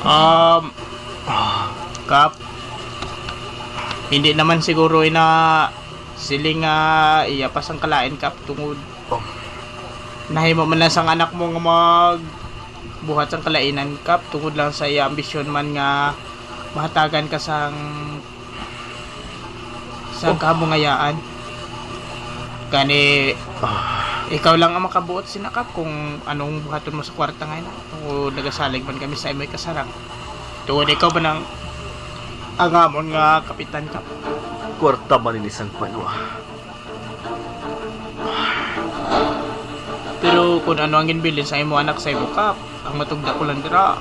Um, Kap, hindi naman siguro ina siling nga iya pa sang kalain, Kap, tungod nahimo man lang sang anak mo nga magbuhat sang kalainan, Kap, tungod lang sa iya ambisyon man nga mahatagan ka sang sa kabungayaan. Gani, ikaw lang ang makabuot sina, Kap, kung anong buhaton mo sa kwarta nga ina. O nagasalig man kami sa imo ikasarang. Tungod ikaw ba nang angamon nga kapitan, Kap? Kwarta man ini sang banwa. Pero kung ano ang ginbilin sa imo anak sa imo, Kap, ang matugda ko lang dira,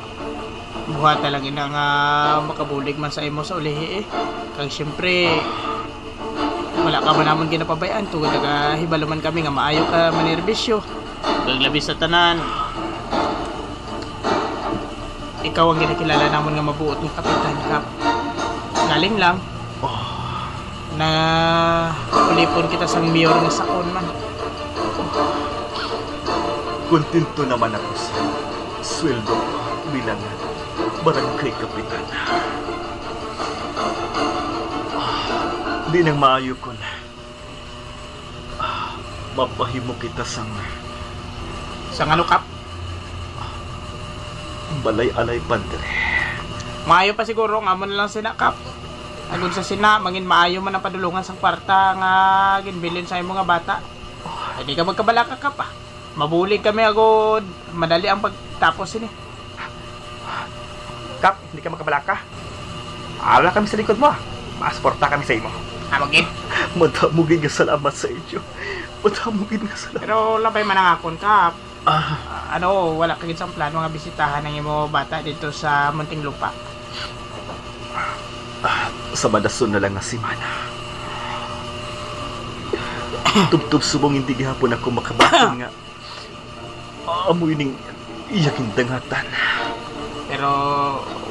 buhata lang ina nga makabulig man sa imo sa ulihi, eh. Kag siyempre, wala ka man namon ginapabay-an tungod nagahibalo man kami nga maayo ka manerbisyo. Kag labi sa tanan, ikaw ang ginakilala namon nga mabuot nga kapitan, Kap. Galing lang. Oh. Na ulipon kita sang mayor nga sakon man. Kontento naman ako sa sweldo ko bilang barangay kapitan. Ah, di nang maayo kon, ah, mapahimo kita sang Sang ano, Kap? Balay-alay, Padre. Maayo pa siguro nga amo na lang sina, Kap. Agod sa sina, mangin maayo man ang padulungan sang kwarta nga ginbilin sa imo nga bata. Ay, di ka magkabalaka, Kap, ah. Mabulig kami agod madali ang pagtapos sini. Kap, hindi ka magkabalaka. Ara lang kami sa likod mo, ah. Masuporta kami sa imo. Amo gid. Madamo gid nga salamat sa inyo. Madamo gid nga salamat. Pero labay man ang akon, Kap. Ah. Ah, ano, wala ka gid sang plano nga bisitahan ang imo bata dito sa Muntinlupa? Ah, sa madason na lang nga semana. Tubtob subong hindi gihapon ako makabaton nga amo ining iya gindangatan. Pero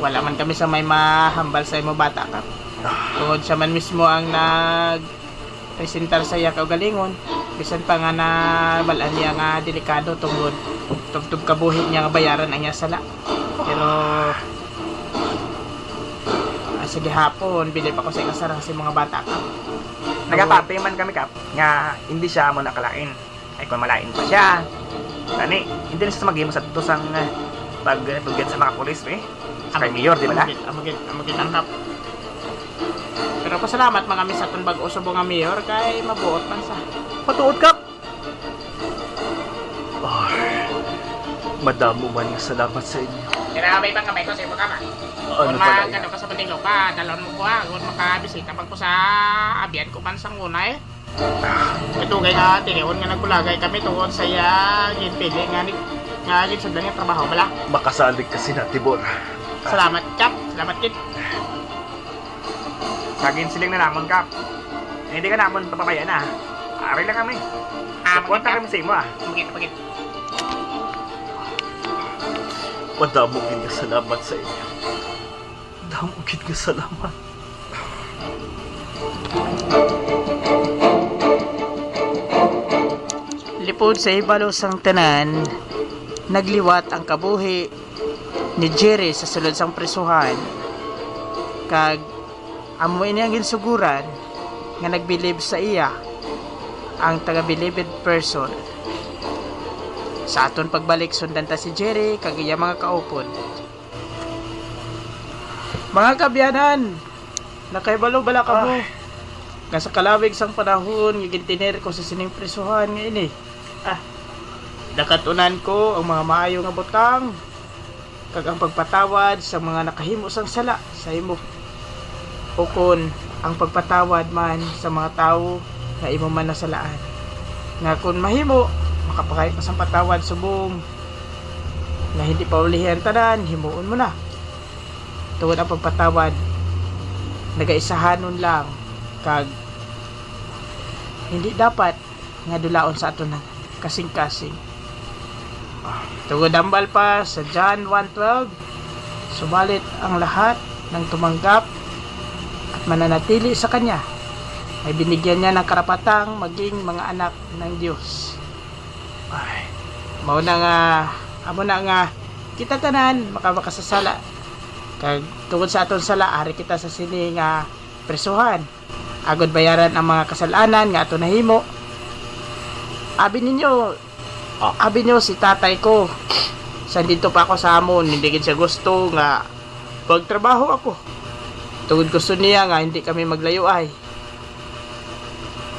wala man kami sa may mahambal sa imo bata, Kap. Ah. Tungod siya man mismo ang nag presentar sa iya kaugalingon, bisan pa nga nabal-an niya nga delikado tungod tubtob kabuhi niya nga bayaran ang iya sala. Pero, ah, sa gihapon, bili pa ko sa ikasarang sa mga bata, Kap. Nagapati man kami, Kap, nga hindi siya amo nakalain. Ay, kung malain pa siya. Gani, hindi na siya maghimo sa to sang, eh, pagtugyan sa mga pulis, eh. Sa kay Mayor, di ba? Amo gid, amo gid, amo gid ang Kap. Pero pasalamat man kami sa aton bag-o subong nga mayor kay mabuot man sa. Matuod, Kap. Ah, madamo man nga salamat sa inyo. Pero may pangabay ko sa imo, Kap, ah. Ano pala yan? Kung magkano ka sa Muntinlupa, dalon mo ko, ah. Kung makabisita man ko sa abyan ko man sang una, eh. Ito kay nga tinion nga nagkulagay kami tungod sa iya ginpili nga ni, nga ginsudlan nga trabaho bala. Makasalig ka sina, Tibor. Salamat, Kap. Salamat, Kit. Sa ginsiling na namon, Kap. Hindi ka namon papabayaan, ah. Ari lang kami. Ah, suporta kami sa imo, ah. Pagit, pagit. Madamo gid nga salamat sa inyo. Damo gid nga salamat. Lipod sa hibalo sang tanan, nagliwat ang kabuhi ni Jerry sa sulod sang prisuhan, kag amo ini ang ginsuguran nga nagbilib sa iya ang taga-believed person. Sa aton pagbalik, sundan ta si Jerry kag iya mga kaupod. Mga kaabyanan, nakahibalo bala kamo nga sa kalawig sang panahon nga gintener ko sa sining prisuhan nga ini, ah, nakat-unan ko ang mga maayo nga butang kag ang pagpatawad sa mga nakahimo sang sala sa imo, ukon ang pagpatawad man sa mga tawo nga imo man nasalaan, nga kon mahimo, makapakayo ka sang patawad subong nga hindi pa ulihi ang tanan, himuon mo na. tungod ang pagpatawad, nagaisahanon lang, kag hindi dapat nga dulaon sa aton kasing-kasing. Tungod hambal pa sa John one twelve, "Subalit ang lahat ng tumanggap at mananatili sa Kanya ay binigyan niya ng karapatang maging mga anak ng Diyos." Ay, mao na nga, amo na nga, kita tanan maka-, makasasala. Kag tungod sa aton sala, ari kita sa sini nga prisuhan, agod bayaran ang mga kasalanan nga aton nahimo. Abi ninyo, Ah. Abi ninyo si tatay ko, sa dito pa ako sa amon, hindi gid siya gusto nga pagtrabaho ako. Tungod gusto niya nga hindi kami maglayo ay.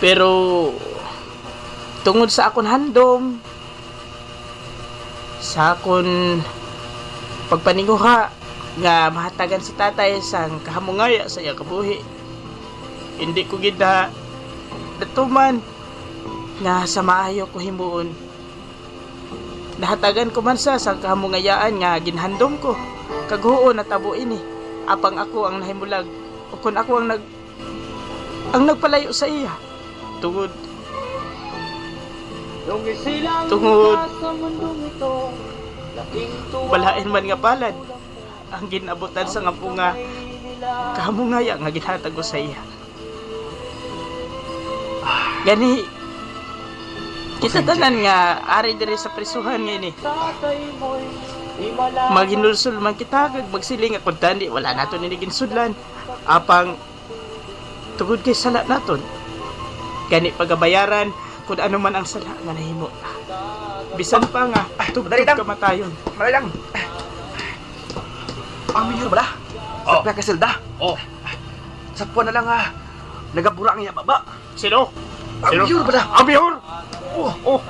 Pero tungod sa akon handom, sa akon pagpaninguha nga mahatagan si tatay sang kahamungaya sa iya kabuhi, hindi ko gid na natuman nga sa maayo ko himuon. Nahatagan ko man sa sang kahamungayaan nga ginhandom ko, kag huon natabo ini, apang ako ang nahimulag, ukon ako ang nag-, ang nagpalayo sa iya. Tungod, tungod, balain man nga palad ang ginabutan sa nga bunga, kahamungaya nga ginhatag ko sa iya. Gani, kita tanan nga ari diri sa prisuhan nga ini. Maghinulsol man kita kag magsiling nga kuntani wala naton ini ginsudlan. Apang tungod kay sala naton, gani pagabayaran kun ano man ang sala nga nahimo ta. Bisan pa nga tubtob kamatayon. Madali lang. Ang mayor bala? Oh. Sa pihak kay Zelda? Oh. Sa kuwan na lang, ah, nagabura ang iya baba. Sino? Ang mayor bala? Ang mayor? Oh. Oh.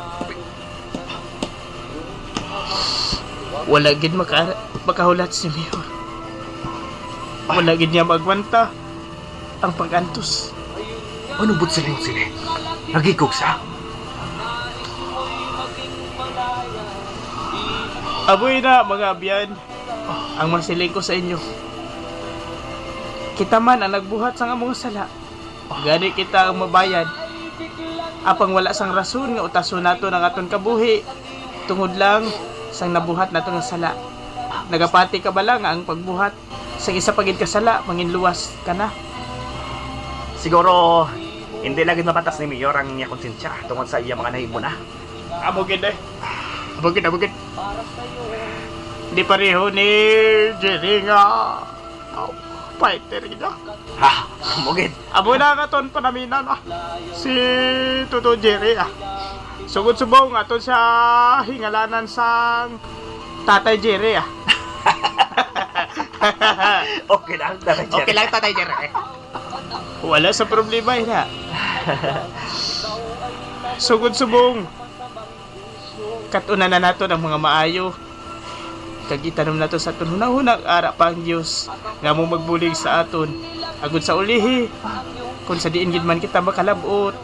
Wala gid maka-, makahulat si Mayor. Wala gid niya maagwanta ang pag-antos. Ano buot silingon sini? Nagikog sa? Aboy na, mga abyan, ang masiling ko sa inyo. Kita man ang nagbuhat sang among sala, gani kita ang mabayad. Apang wala sang rason nga utason naton ang aton kabuhi tungod lang sang nabuhat naton nga sala. Nagapati ka bala nga ang pagbuhat sa isa pa gid ka sala, manginluwas ka na. Siguro, hindi na gid mapatas ni Mayor ang iya konsensya tungod sa iya mga nahimo na. Amo gid eh. Amo gid, amo gid. Di pareho ni Jerry nga, oh, fighter gid, ah. Ha, amo gid. Amo na nga ton panaminan, ah. Si Toto Jerry, ah. Sugod subong aton sa hingalanan sang Tatay Jerry, ah. Okay lang, Tatay Jerry. Okay lang, Tatay Jerry. Wala sa problema, ina. Sugod subong, kat-unan na naton ang mga maayo, kag itanom nato sa aton hunahuna, ara pa ang Dios nga amo magbulig sa aton, agud sa ulihi, kung sa diin gid man kita makalab-ot,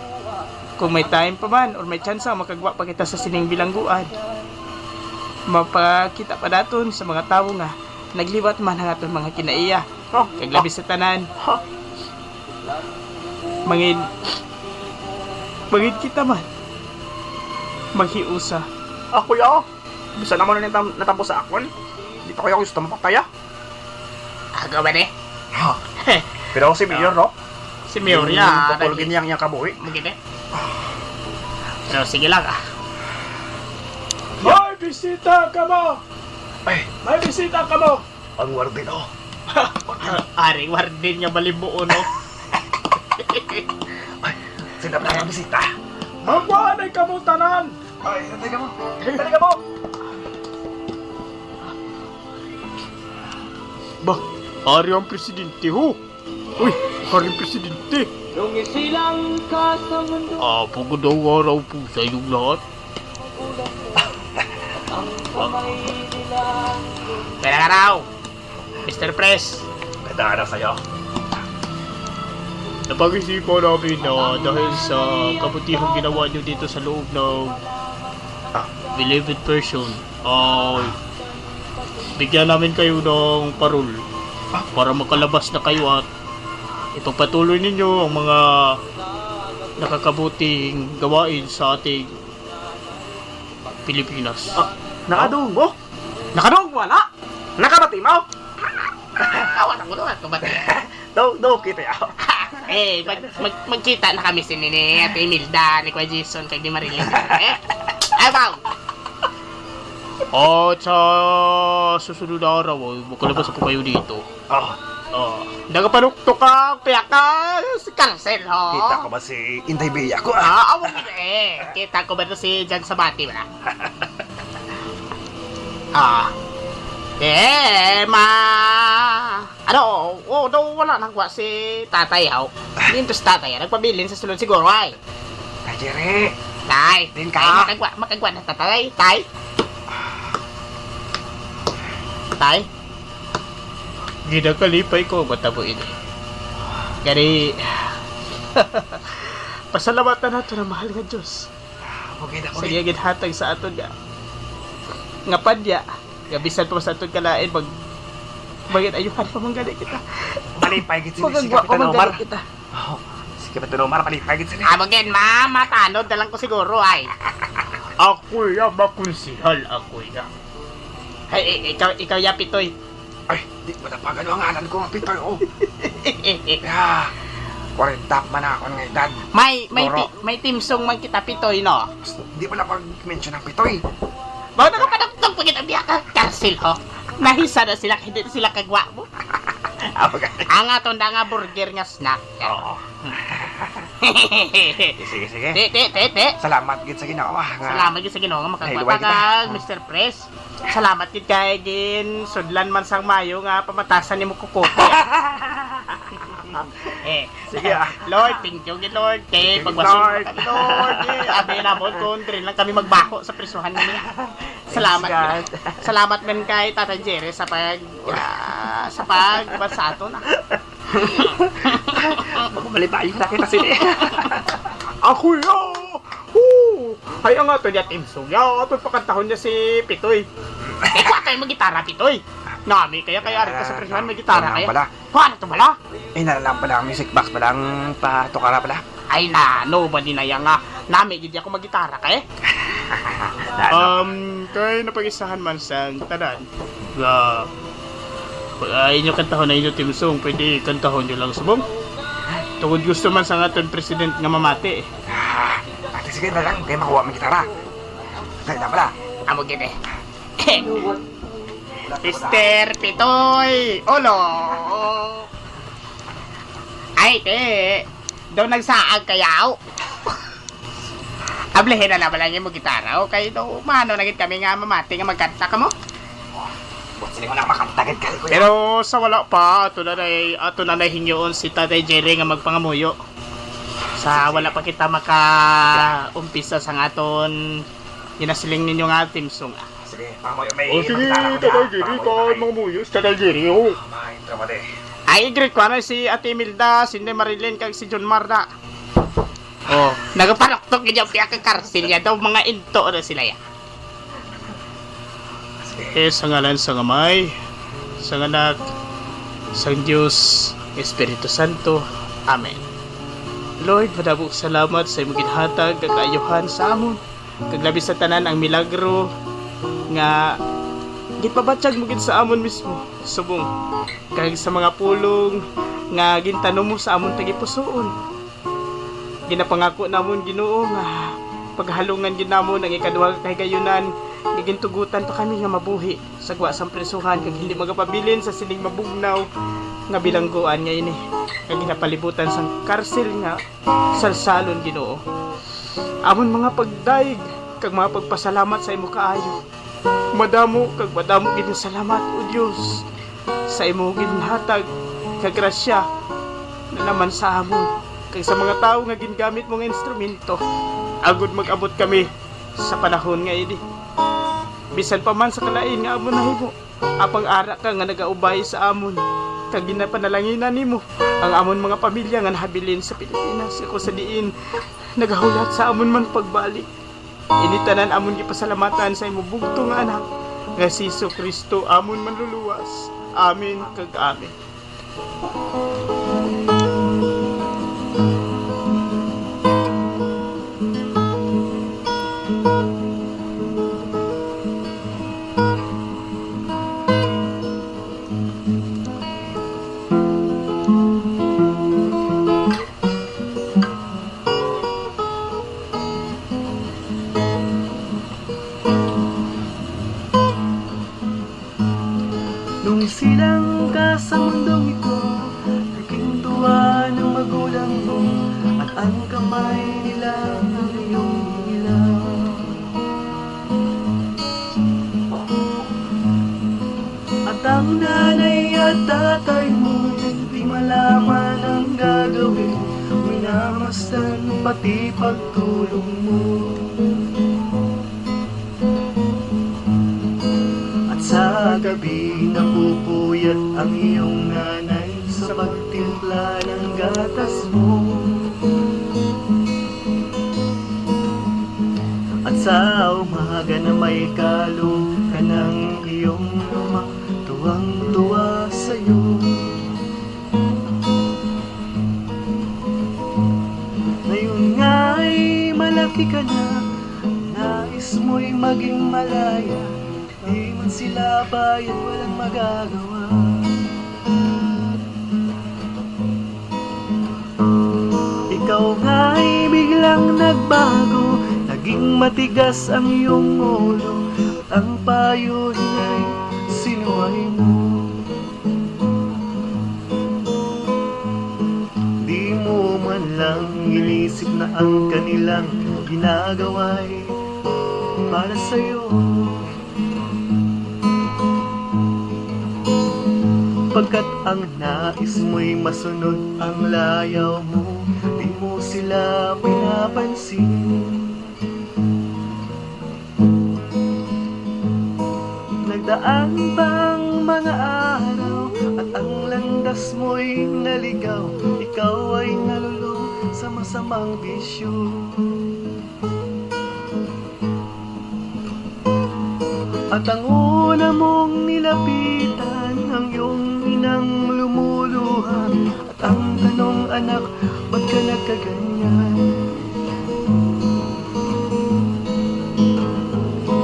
kung may time pa man or may tsansa, makagwa pa kita sa sining bilangguan, mapakita pa naton sa mga tawo nga nagliwat man ang aton mga kinaiya. Oh, kag labi sa tanan, oh, mangin, mangin kita man maghiusa. Ah, kuya, oh. Bisan naman na natam-, natapos sa akon, di pa kaya ako gusto mapatay, ah. Aga ba ni? Ha? Pero si Mayor, no? Si Mayor, ya, pupulgin niya ang iyang kabuhi. Magkita. Pero sige lang, ah. May bisita kamo! Ay. May bisita kamo! Ang warden, oh. Ari, warden nga malibuon, oh. Ay, sila na ang bisita. Magkuha na kamo tanan! Ay, sandali ka mo. Sandali ka mo. Ba, ari ang presidente, ho. Uy, ari ang presidente. Nung isilang ka sa mundo. Ah, pagkadaw araw po sa inyong lahat. Ang kamay nila. Pera ka raw, Mister Pres. Ganda ka na sa'yo. Napag-isipan namin na dahil sa kabutihang ginawa niyo dito sa loob ng Beloved Person, ay bigyan namin kayo ng parol. para makalabas na kayo at ipagpatuloy ninyo ang mga nakakabuting gawain sa ating Pilipinas. Ah, nakadungog mo? Nakadungog mo, wala? Nakabati mo? Awan ako, wala ko ba? Daw, daw, kita yaw. Eh, mag, mag, magkita na kami sini ni Ate Imelda, ni Kuya Jason, kag ni Marilyn. Eh, abaw! At sa susunod na araw, oh, makalabas po kayo dito. Oh. Oh. Nagapanuktok ka, piyaka, si Carcel, ho? Kita ko ba si Inday Bea ko, ah? Ah, awag kita eh. Kita ko ba to si Jan Sabati ba? Ah. Eh, ma... Ano, oh, daw wala nagwa si tatay, haw. Dito si tatay, ah, nagpabilin sa sulod siguro, ay. Tay Jerry. Tay. Din ka? Tay, makagwa, makagwa na ta, tay. Tay. Tay? Ginakalipay ko ang matabo ini. Gani, pasalamatan nato na mahal nga Diyos. Okay na, sa okay. Iya ginhatag sa aton nga, nga padya. Nga bisan pa sa aton kalain, mag, magin ayuhan pa man gani kita. Malipay gid si, si Magagwa pa Kapitan man Omar. Gani kita. Oh, sige, Kapitan Omar, malipay gid sila. Amo gid, ma, matanod na lang ko siguro, ay. Ako ya, makonsihal ako ya. Ay, i-, ikaw, ikaw ya, Pitoy. Ay, di mo na pagano ang ngalan ko, Pitoy, oh. Ya, kwarenta man na ako nga edad. May, may Pero ti-, may timsong man kita, Pitoy, no? Di mo na pag-mention ang Pitoy. Ba, nakapanagtog pa gid ang diha ka Carcel, ho? Nahisa na sila, hindi na sila kagwa mo. Ah, okay. Ang aton na nga burger nga snack. Oo. Sige, sige. Ti, ti, ti, ti. Salamat gid sa Ginoo, ah, nga Salamat gid sa Ginoo nga makagwa nahilway kita. Kag, Mister Pres. Salamat gid kay ginsudlan man sang mayo nga pamatasan nimo kukote. Eh, sige, ah. Lord, thank you gid, Lord, kay pagwason mo kami, Lord. Eh, abi namon kung diri lang kami magbaho sa prisuhan nila. Salamat. Salamat man kay Tata Jerry sa pag, ah, sa pagbansa ato na. Magmalipayon na kita sini. Ako ya! Hoo! Ay, ang ato niya, Team Sugya. Ato pakantahon niya si Pitoy. Ikaw, kay mo gitara, Pitoy. Nami, kaya, kaya ari ka sa presyohan, may gitara, kaya. Pala. Kuha na to, bala? Eh, nalalang pala ang music box, pala ang patukara, pala. Ay, na, no, ba di na yan nga? Nami, gid ako magitara, kay. Um, kay napag-isahan man sang tanan. Nga, pag, ah, inyo kantahon na inyo theme song, pwede kantahon nyo lang subong. Tungod gusto man sa aton president nga mamati. Ah, ate, sige na lang, kay makuha may gitara. Dali na pala. Amo gid eh. Mister Pitoy, ulo. Ay, te. Daw nagsaag kayaw. Ablihin na naman lang yung gitara, okay? Daw, mano na gid kami nga mamati nga magkanta ka mo? Buot sila mo na makanta gid kay kuya. Pero sa wala pa, ato na nay, ato na nay hingyoon si Tatay Jerry nga magpangamuyo. Sa wala pa kita maka-umpisa sa aton ginasiling ninyo nga theme song, ah. Sige, pangamuyo, may O sige, gitara ko Tatay dyan. Jerry, Pangamuyo, pangamuyo. Tatay Jerry, oh. May intro mo, te. Ay, i-greet ko na si Ate Imelda, si Inday Marilyn, kag si John Marda. Oh, nagapanuktok gid yung piyaka Carcel ya daw, mga into na sila ya. Eh, sa ngalan sang Amay, sang Anak, sang Dios Espiritu Santo. Amen. Lord, madamo salamat sa imong ginhatag nga kaayuhan sa amon, kag labi sa tanan ang milagro nga gipabatyag mo gid sa amon mismo subong, kag sa mga pulong nga gintanom mo sa amon tagipusoon. Ginapangako namon, Ginoo, nga paghalungan gid namon ang ikaduha ka kahigayunan nga gintugotan pa kami nga mabuhi sa gwa sang prisuhan kag hindi magapabilin sa sining mabugnaw nga bilangguan nga ini nga ginapalibutan sang karsil nga salsalon, Ginoo. Amon mga pagdayeg kag mga pagpasalamat sa imo kaayo. Madamo kag madamo gid nga salamat, O Dios, sa imo ginhatag nga grasya na naman sa amon kag sa mga tawo nga gingamit mo nga instrumento, agod mag-abot kami sa panahon nga ini. Bisan pa man sa kalain nga amon nahimo, apang ara ka nga nagaubay sa amon, kag ginapanalanginan nimo ang amon mga pamilya nga nahabilin sa Pilipinas, kag kung sa diin nagahulat sa amon man pagbalik. Ini tanan amon gipasalamatan sa imo bugtong nga Anak, nga si Jesu-Cristo, amon Manluluwas. Amen kag amen. Nung isilang ka sa mundong ito, naging tuwa ng magulang mo, at ang kamay nila ang iyong ilaw. At ang nanay at tatay mo, di malaman ang gagawin, minamasdan pati pagtulog mo. At sa gabi napupuyat ang iyong nanay sa pagtimpla ng gatas mo. At sa umaga na may kalo ka ng iyong luma, tuwang-tuwa sa'yo. Ngayon nga ay malaki ka na, nais mo'y maging malaya. Di man sila bayad, walang magagawa. Ikaw nga'y biglang nagbago, naging matigas ang iyong ulo, at ang payo niya'y sinuway mo. Di mo man lang inisip na ang kanilang ginagawa'y para sa'yo. Pagkat ang nais mo'y masunod ang layaw mo, di mo sila pinapansin. Nagdaan pa ang mga araw at ang landas mo'y naligaw. Ikaw ay nalulong sa masamang bisyo. At ang una mong nilapitan, ang iyong inang lumuluha. At ang tanong, "Anak, ba't ka nagkaganyan?"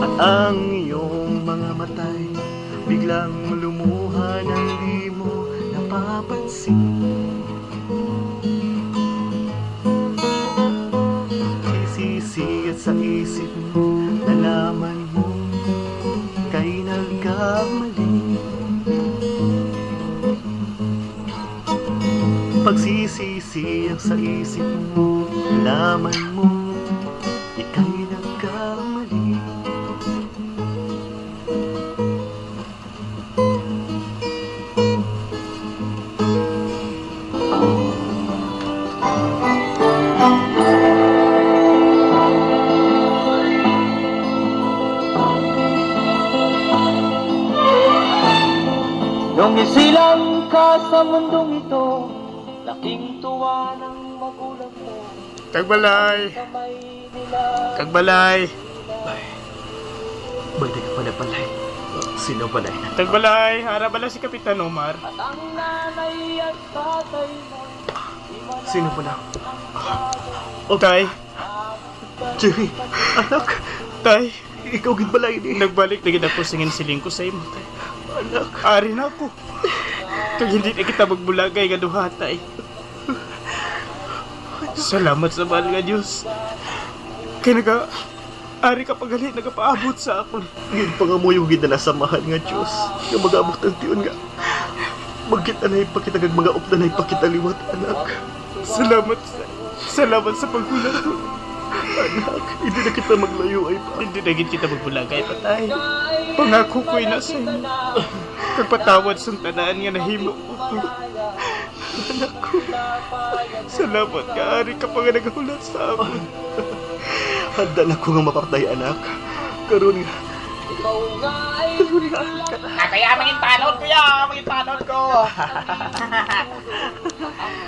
At ang iyong mga mata'y biglang lumuha nang di mo napapansin. Sisisi at sa isip mo, nalaman mo kay nagkamali. Pagsisisi ang sa isip mo, nalaman mo ika'y nagkamali. Nung isilang ka sa mundong ito, laking tuwa ng magulang mo. Tagbalay. Tagbalay. Ay. Balay ka pala, balay. Sino balay na? Tagbalay, ara bala si Kapitan Omar? Sino pala? Oh, Tay. Jerry, anak. Tay. Ikaw gid balay ni. Nagbalik na gid ako sa ginsiling ko sa imo, Tay. Anak. Ari na ako. Kag hindi na kita magbulagay nga duha, Tay. Salamat sa mahal nga Dios. Kay naga-, ari ka pa gali nagapaabot sa akon. Ginpangamuyo gid na sa mahal nga Dios nga mag-abot ang tion nga magkita-anay pa kita kag mag-aop-anay pa kita liwat, anak. Salamat sa, salamat sa paghulat ko. Anak, hindi na kita maglayo ay pa. Hindi na gid kita magbulagay pa, Tay. Pangako ko ina sa imo. Kag patawad sa tanan nga nahimo ko. Anak ko. Salamat nga ari ka pa nga nagahulat sa akon. Handa na ko nga mapatay, anak. Karon nga. Karon nga, ari ka na. Kaya mangin tanod, kuya. Mangin tanod ko.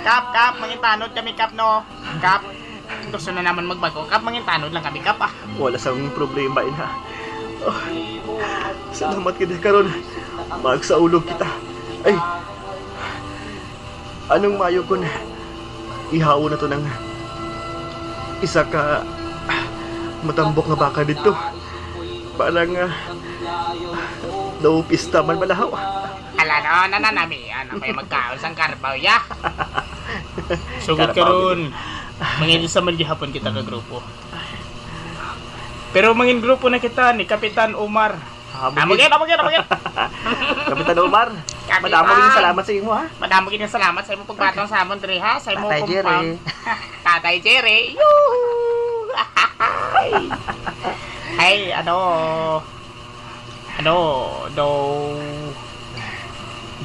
Kap, Kap, mangin tanod kami, Kap, no? Kap, gusto na naman magbago. Kap, mangin tanod lang kami, Kap, ah. Wala sang problema, ina. Oh, salamat gid karon. Magsaulog kita. Ay, anong maayo kon ihaon naton ang isa ka matambok nga baka didto para nga daw pista man balahaw? Ala, no, nananami, ano kayo magkaon sang karbaw, ya? Sugod Karbaw karon, gid. Mangin-isa man gihapon kita ka grupo. Pero mangin grupo na kita ni Kapitan Omar. Ah, Amo mangin- gid, amo gid, amo gid. Kapitan Omar, Kapitan. Madamo gid salamat sa imo, ha? Madamo gid salamat sa imong pagbaton sa amon diri, ha, sa imong Tatay Jerry. Compound. Tatay Jerry. Yoo! Ay, ano, ano, daw,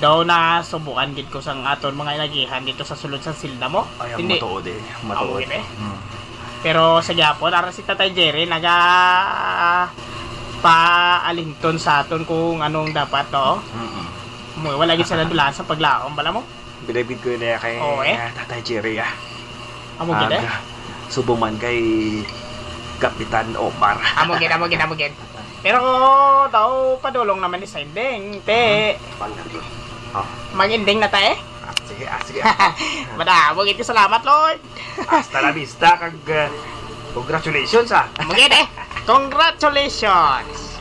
daw nasubukan gid ko sang aton mga inagihan dito sa sulod sa silda mo. Ay, ang Hindi. Matuod eh. Matuod. Amo gid eh. Hmm. Pero sa gyapon, ara si Tatay Jerry naga paalinton sa aton kung anong dapat, no? Mm-mm. Mo, wala gid sila dulaan sa paglaom, bala mo? Bilabid ko yun eh kay Oo, eh. Tatay Jerry, ah. Amo gid, eh. Aga, subo man kay Kapitan Omar. Amo gid, amo gid, amo gid. Pero daw padulong naman ni sa ending, te. Pag-, oh. Mag-ending na ta, eh. Ah, sige, ah, sige. Madamo gid salamat, Lord. Hasta la vista, kag, uh, congratulations, ah. Amo gid, eh. Congratulations.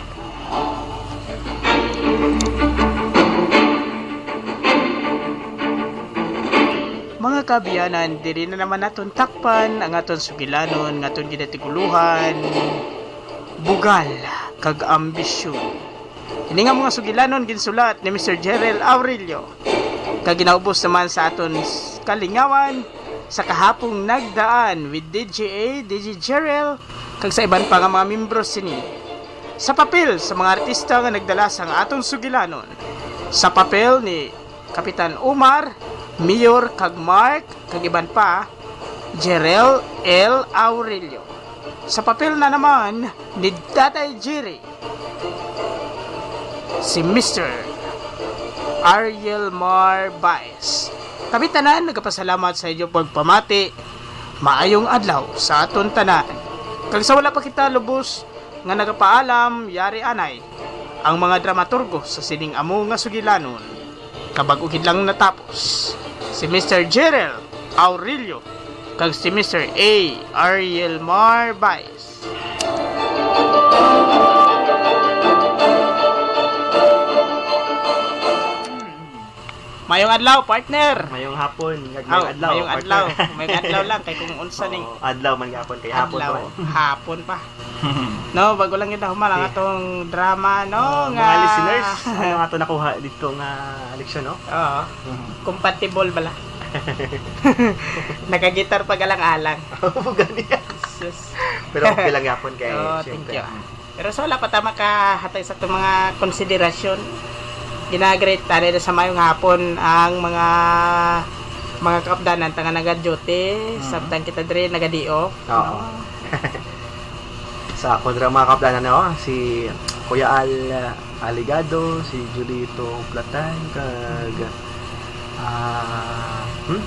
Mga kaabyanan, diri na naman naton takpan ang aton sugilanon nga aton ginatigulohan, Bugal kag Ambisyon. Ini nga mga sugilanon ginsulat ni Mister Jerel Aurelio, kag ginaubos naman sa aton s-, kalingawan sa kahapong nagdaan with D J A, D J Jerel, kag sa iban pa nga mga miyembro sini. Sa papel sa mga artista nga nagdala sang aton sugilanon, sa papel ni Kapitan Omar, Mayor kag Mark, kag iban pa, Jerel L. Aurelio. Sa papel na naman ni Tatay Jerry, si Mister Ariel Mar Baez. Kami tanan nagapasalamat sa inyo pagpamati. Maayong adlaw sa aton tanan. Kag sa wala pa kita lubos nga nagapaalam, yari anay ang mga dramaturgo sa sining amo nga sugilanon. Kabag-o gid lang natapos, si Mister Jerel Aurelio kag si Mister A. Ariel Mar Baez. Mayong adlaw, partner. Mayong hapon, kag Aw, mayong adlaw, mayong partner. Adlaw. Mayong adlaw lang kay kung unsa ning Oo, adlaw man gihapon kay hapon Adlaw. pa. Hapon pa. No, bago lang kita human ang Okay. atong drama, no, Oh, nga mga listeners, ano ato nakuha dito nga leksyon, no? Oo. Mhm. Compatible bala. Nakagitar pa galang-alang. Gani. Sus. Pero okay lang gihapon kay, Oh, thank siyempre, you. mm. Pero sa wala pa ta makahatag sa atong mga konsiderasyon, gina-greet ta sa mayong hapon ang mga, mga kaupdanan ta nga naga-duty, Mhm. samtang kita diri naga-day off, Oo. no? Sa akon ra mga kaupdanan, no, si Kuya Al, ah, Aligado, si Julito Platan, kag Ah, hmm?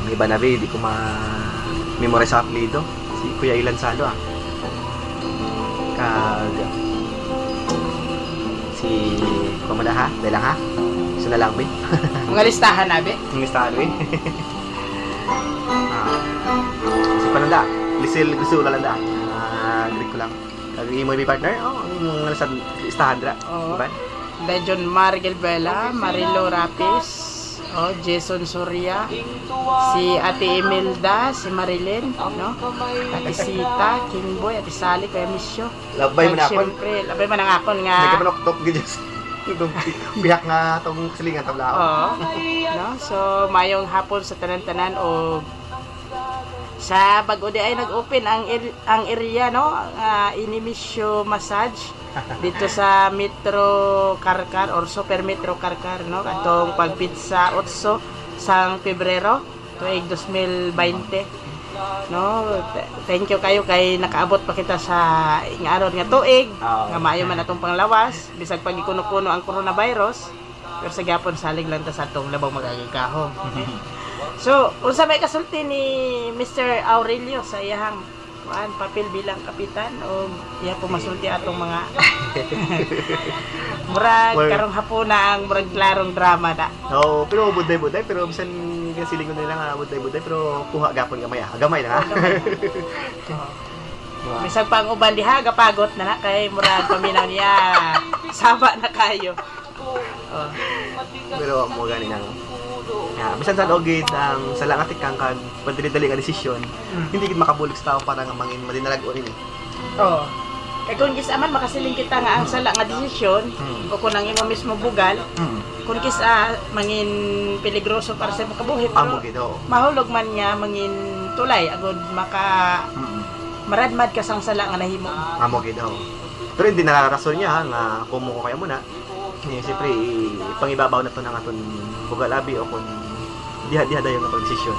May iba na, be, di ko ma-memorize ang apelyido. Si Kuya Ilan Salo, ah. Kag si, kuwan mo na, ha? Dali lang, ha? Isa na lang, be. Mga listahan na, be. Ang listahan, be. Ah. Si kuwan lang da. Lisel Gusula lang da. Ah, greet ko lang. Kag imo, be, partner? Oh, ang mga nasa listahan dira. Oo. Iban? Day John Mar Gelbela, Marilo Rapis, oh, Jason Soria, si Ate Imelda, si Marilyn, no? Ate Sita, King Boy, Ate Sally, Kuya Misyo. Labay man Kag akon. Siyempre, labay man ang akon nga Nagkapanuktok gid sa itong pihak nga atong silingan, tabla. Oo. No? So, mayong hapon sa tanan-tanan o sa bag-o di ay nag-open ang el-, ang area, no? Ah, Inimisyo Massage dito sa Metro Carcar or Super Metro Carcar, no? Kadtong pagpitsa otso sang Pebrero, tuig dos mil baynte. No? Th-, thank you kayo kay nakaabot pa kita sa ingaron nga tuig, Oo. nga maayo man atong panglawas, bisag pagikuno-kuno ang coronavirus. Pero sa gyapon, salig lang ta sa atong labaw magagagahom. So, unsa may kasulti ni Mister Aurelio sa iyahang Kuan, papel bilang kapitan o iya po masulti atong mga murag Well, karong hapon na ang murag klarong drama na. Oo, pero buday-buday, pero bisan kasilingon nila nga buday-buday, pero kuha gapon gamay, ah. Gamay na, ha? Oo. Wow. Bisag pa ang uban diha, gapagot na na kay murag paminaw niya. Saba na kayo. Oh. Pero mo gani na, no? Ya, bisan sa lugit ang sala nga tikang kag padali-dali nga desisyon, Mm. hindi gid makabulig sa tao para nga mangin madinalag-on ini. Oh. Kay kung kis-a man makasiling kita nga ang sala nga desisyon Mm. o kung ang imo mismo bugal, Mm. kung kis-a mangin peligroso para sa imong kabuhi, Amo pero gid, oo. mahulog man nga mangin tulay agud maka Mm. maradmad ka sang sala nga nahimo. Amo gid, oo. Pero hindi na rason niya, ha, nga kumuko kaya mo na. Eh, siyempre, i-, ipangibabaw na to ng aton bugal abi o kung diha-diha dayon nga pagdesisyon.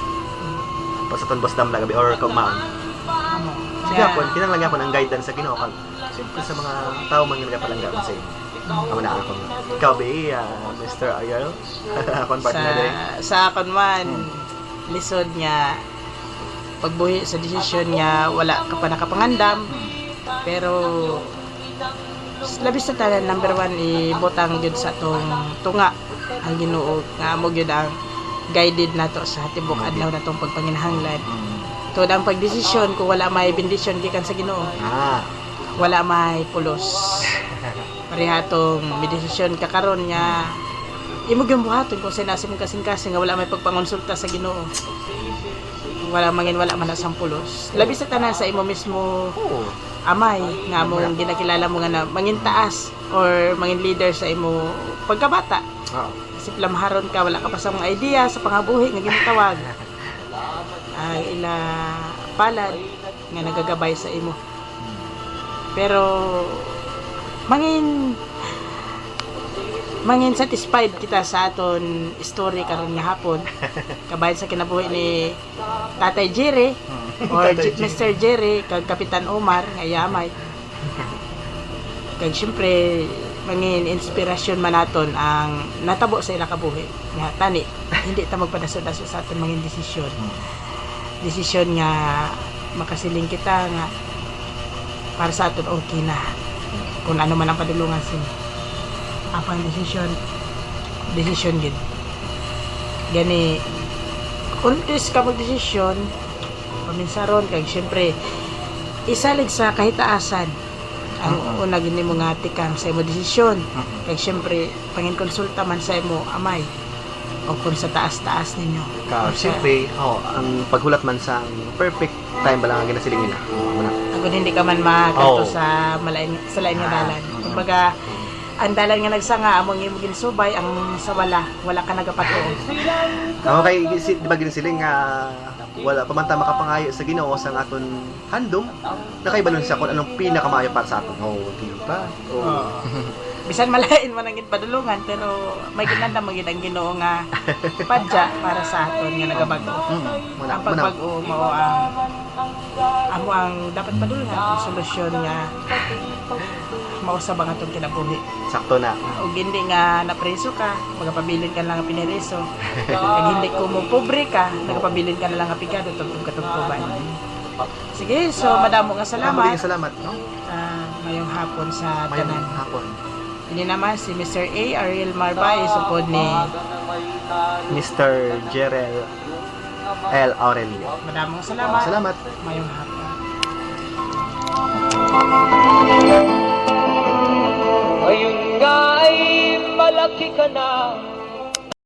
Pag sa aton boss damlag abi or kaugmaon. Sige, Yeah. hapon, kinahanglan gyapon ang guidance sa Ginoo kag siyempre sa mga tao man nga nagapalangga man sa imo. Amo na akon. Ikaw, bi, ah, Mister Ariel? Akon Sa, partner, eh. sa akon man, Hmm. lisod nga pagbuhi sa desisyon nga wala ka pa nakapangandam. Hmm. Pero, s-, labi sa tanan, number one, ibutang gyud sa atong tunga ang Ginoo, nga amo gyud ang guided nato sa tibuok Amo gyud. adlaw natong pagpanginahanglan. Mm. Tuod ang pagdesisyon, kung wala may bendisyon gikan sa Ginoo, Ah. wala may pulos. Pareha tong may desisyon ka karon nga imo gyud buhaton kung sa nasa imong kasing-kasing nga wala may pagpangonsulta sa Ginoo. Wala mangin, wala man na sang pulos. Labi sa tanan sa imo mismo Oo. amay nga among Wala. ginakilala mo nga na mangin taas or mangin leader sa imo pagkabata. Oo. Kasi plamaharon ka, wala ka pa sa mga idea sa pangabuhi nga ginatawag. Ang ila palad nga nagagabay sa imo. Pero mangin, mangin satisfied kita sa aton story karon nga hapon. Kabahin sa kinabuhi ni Tatay Jerry Hmm. or Tatay J-, Jerry. Mister Jerry kag Kapitan Omar nga iya amay. Kag siyempre, mangin inspirasyon man naton ang natabo sa ila kabuhi. Nga tani, hindi ta magpadaso-daso sa aton mangin desisyon. Hmm. Desisyon nga makasiling kita nga para sa aton okay na. Kung ano man ang padulungan sini. Ang pang desisyon, desisyon gid. Gani, kung tis ka magdesisyon, paminsaron kag siyempre, isalig sa kahitaasan. Ang Mm-mm. una gid nimo nga tikang sa imo desisyon. Mm-mm. Kag siyempre, panginkonsulta man sa imo amay o kung sa taas-taas ninyo. Ka, Kung sa siyempre, oh, ang paghulat man sa perfect time ba lang ang ginasiling nila. Muna. Agud hindi ka man makadto Oh. sa malain, sa lain nga Ah, dalan. mm. Kumbaga, ang dalan nga nagsanga, amo ang imo ginsubay, ang sa wala, wala ka nagapatuo. Okay, si, di ba ginasiling nga wala pa man ta makapangayo sa Ginoo sa aton handom, nakaibalon siya kung anong pinakamaayo para sa aton. Oh, di ba? Oh. Oo. Bisan malain man ang ginpadulungan, pero may ginanda man gid ang Ginoo nga padya para sa aton nga nagabag-o. Mm, muna, Ang muna. pagbag-o mao ang amo ang dapat padulngan, ang solusyon nga mausab ang atong kinabuhi. Sakto na. Ug hindi nga napriso ka, magapabilin ka lang nga piniriso. Kag hindi ko mo pobre ka, nagapabilin ka na lang nga pigado, tubtob ka tubtoban. Sige, so madamo nga salamat. Maraming salamat, no? Ah, mayong hapon sa Mayong tanan. hapon. Ini naman si Mister A. Ariel Marbay, supod ni Mister Jerel L. Aurelio. Madamo nga salamat. Salamat. Mayong hapon. Ayun nga ay malaki ka na.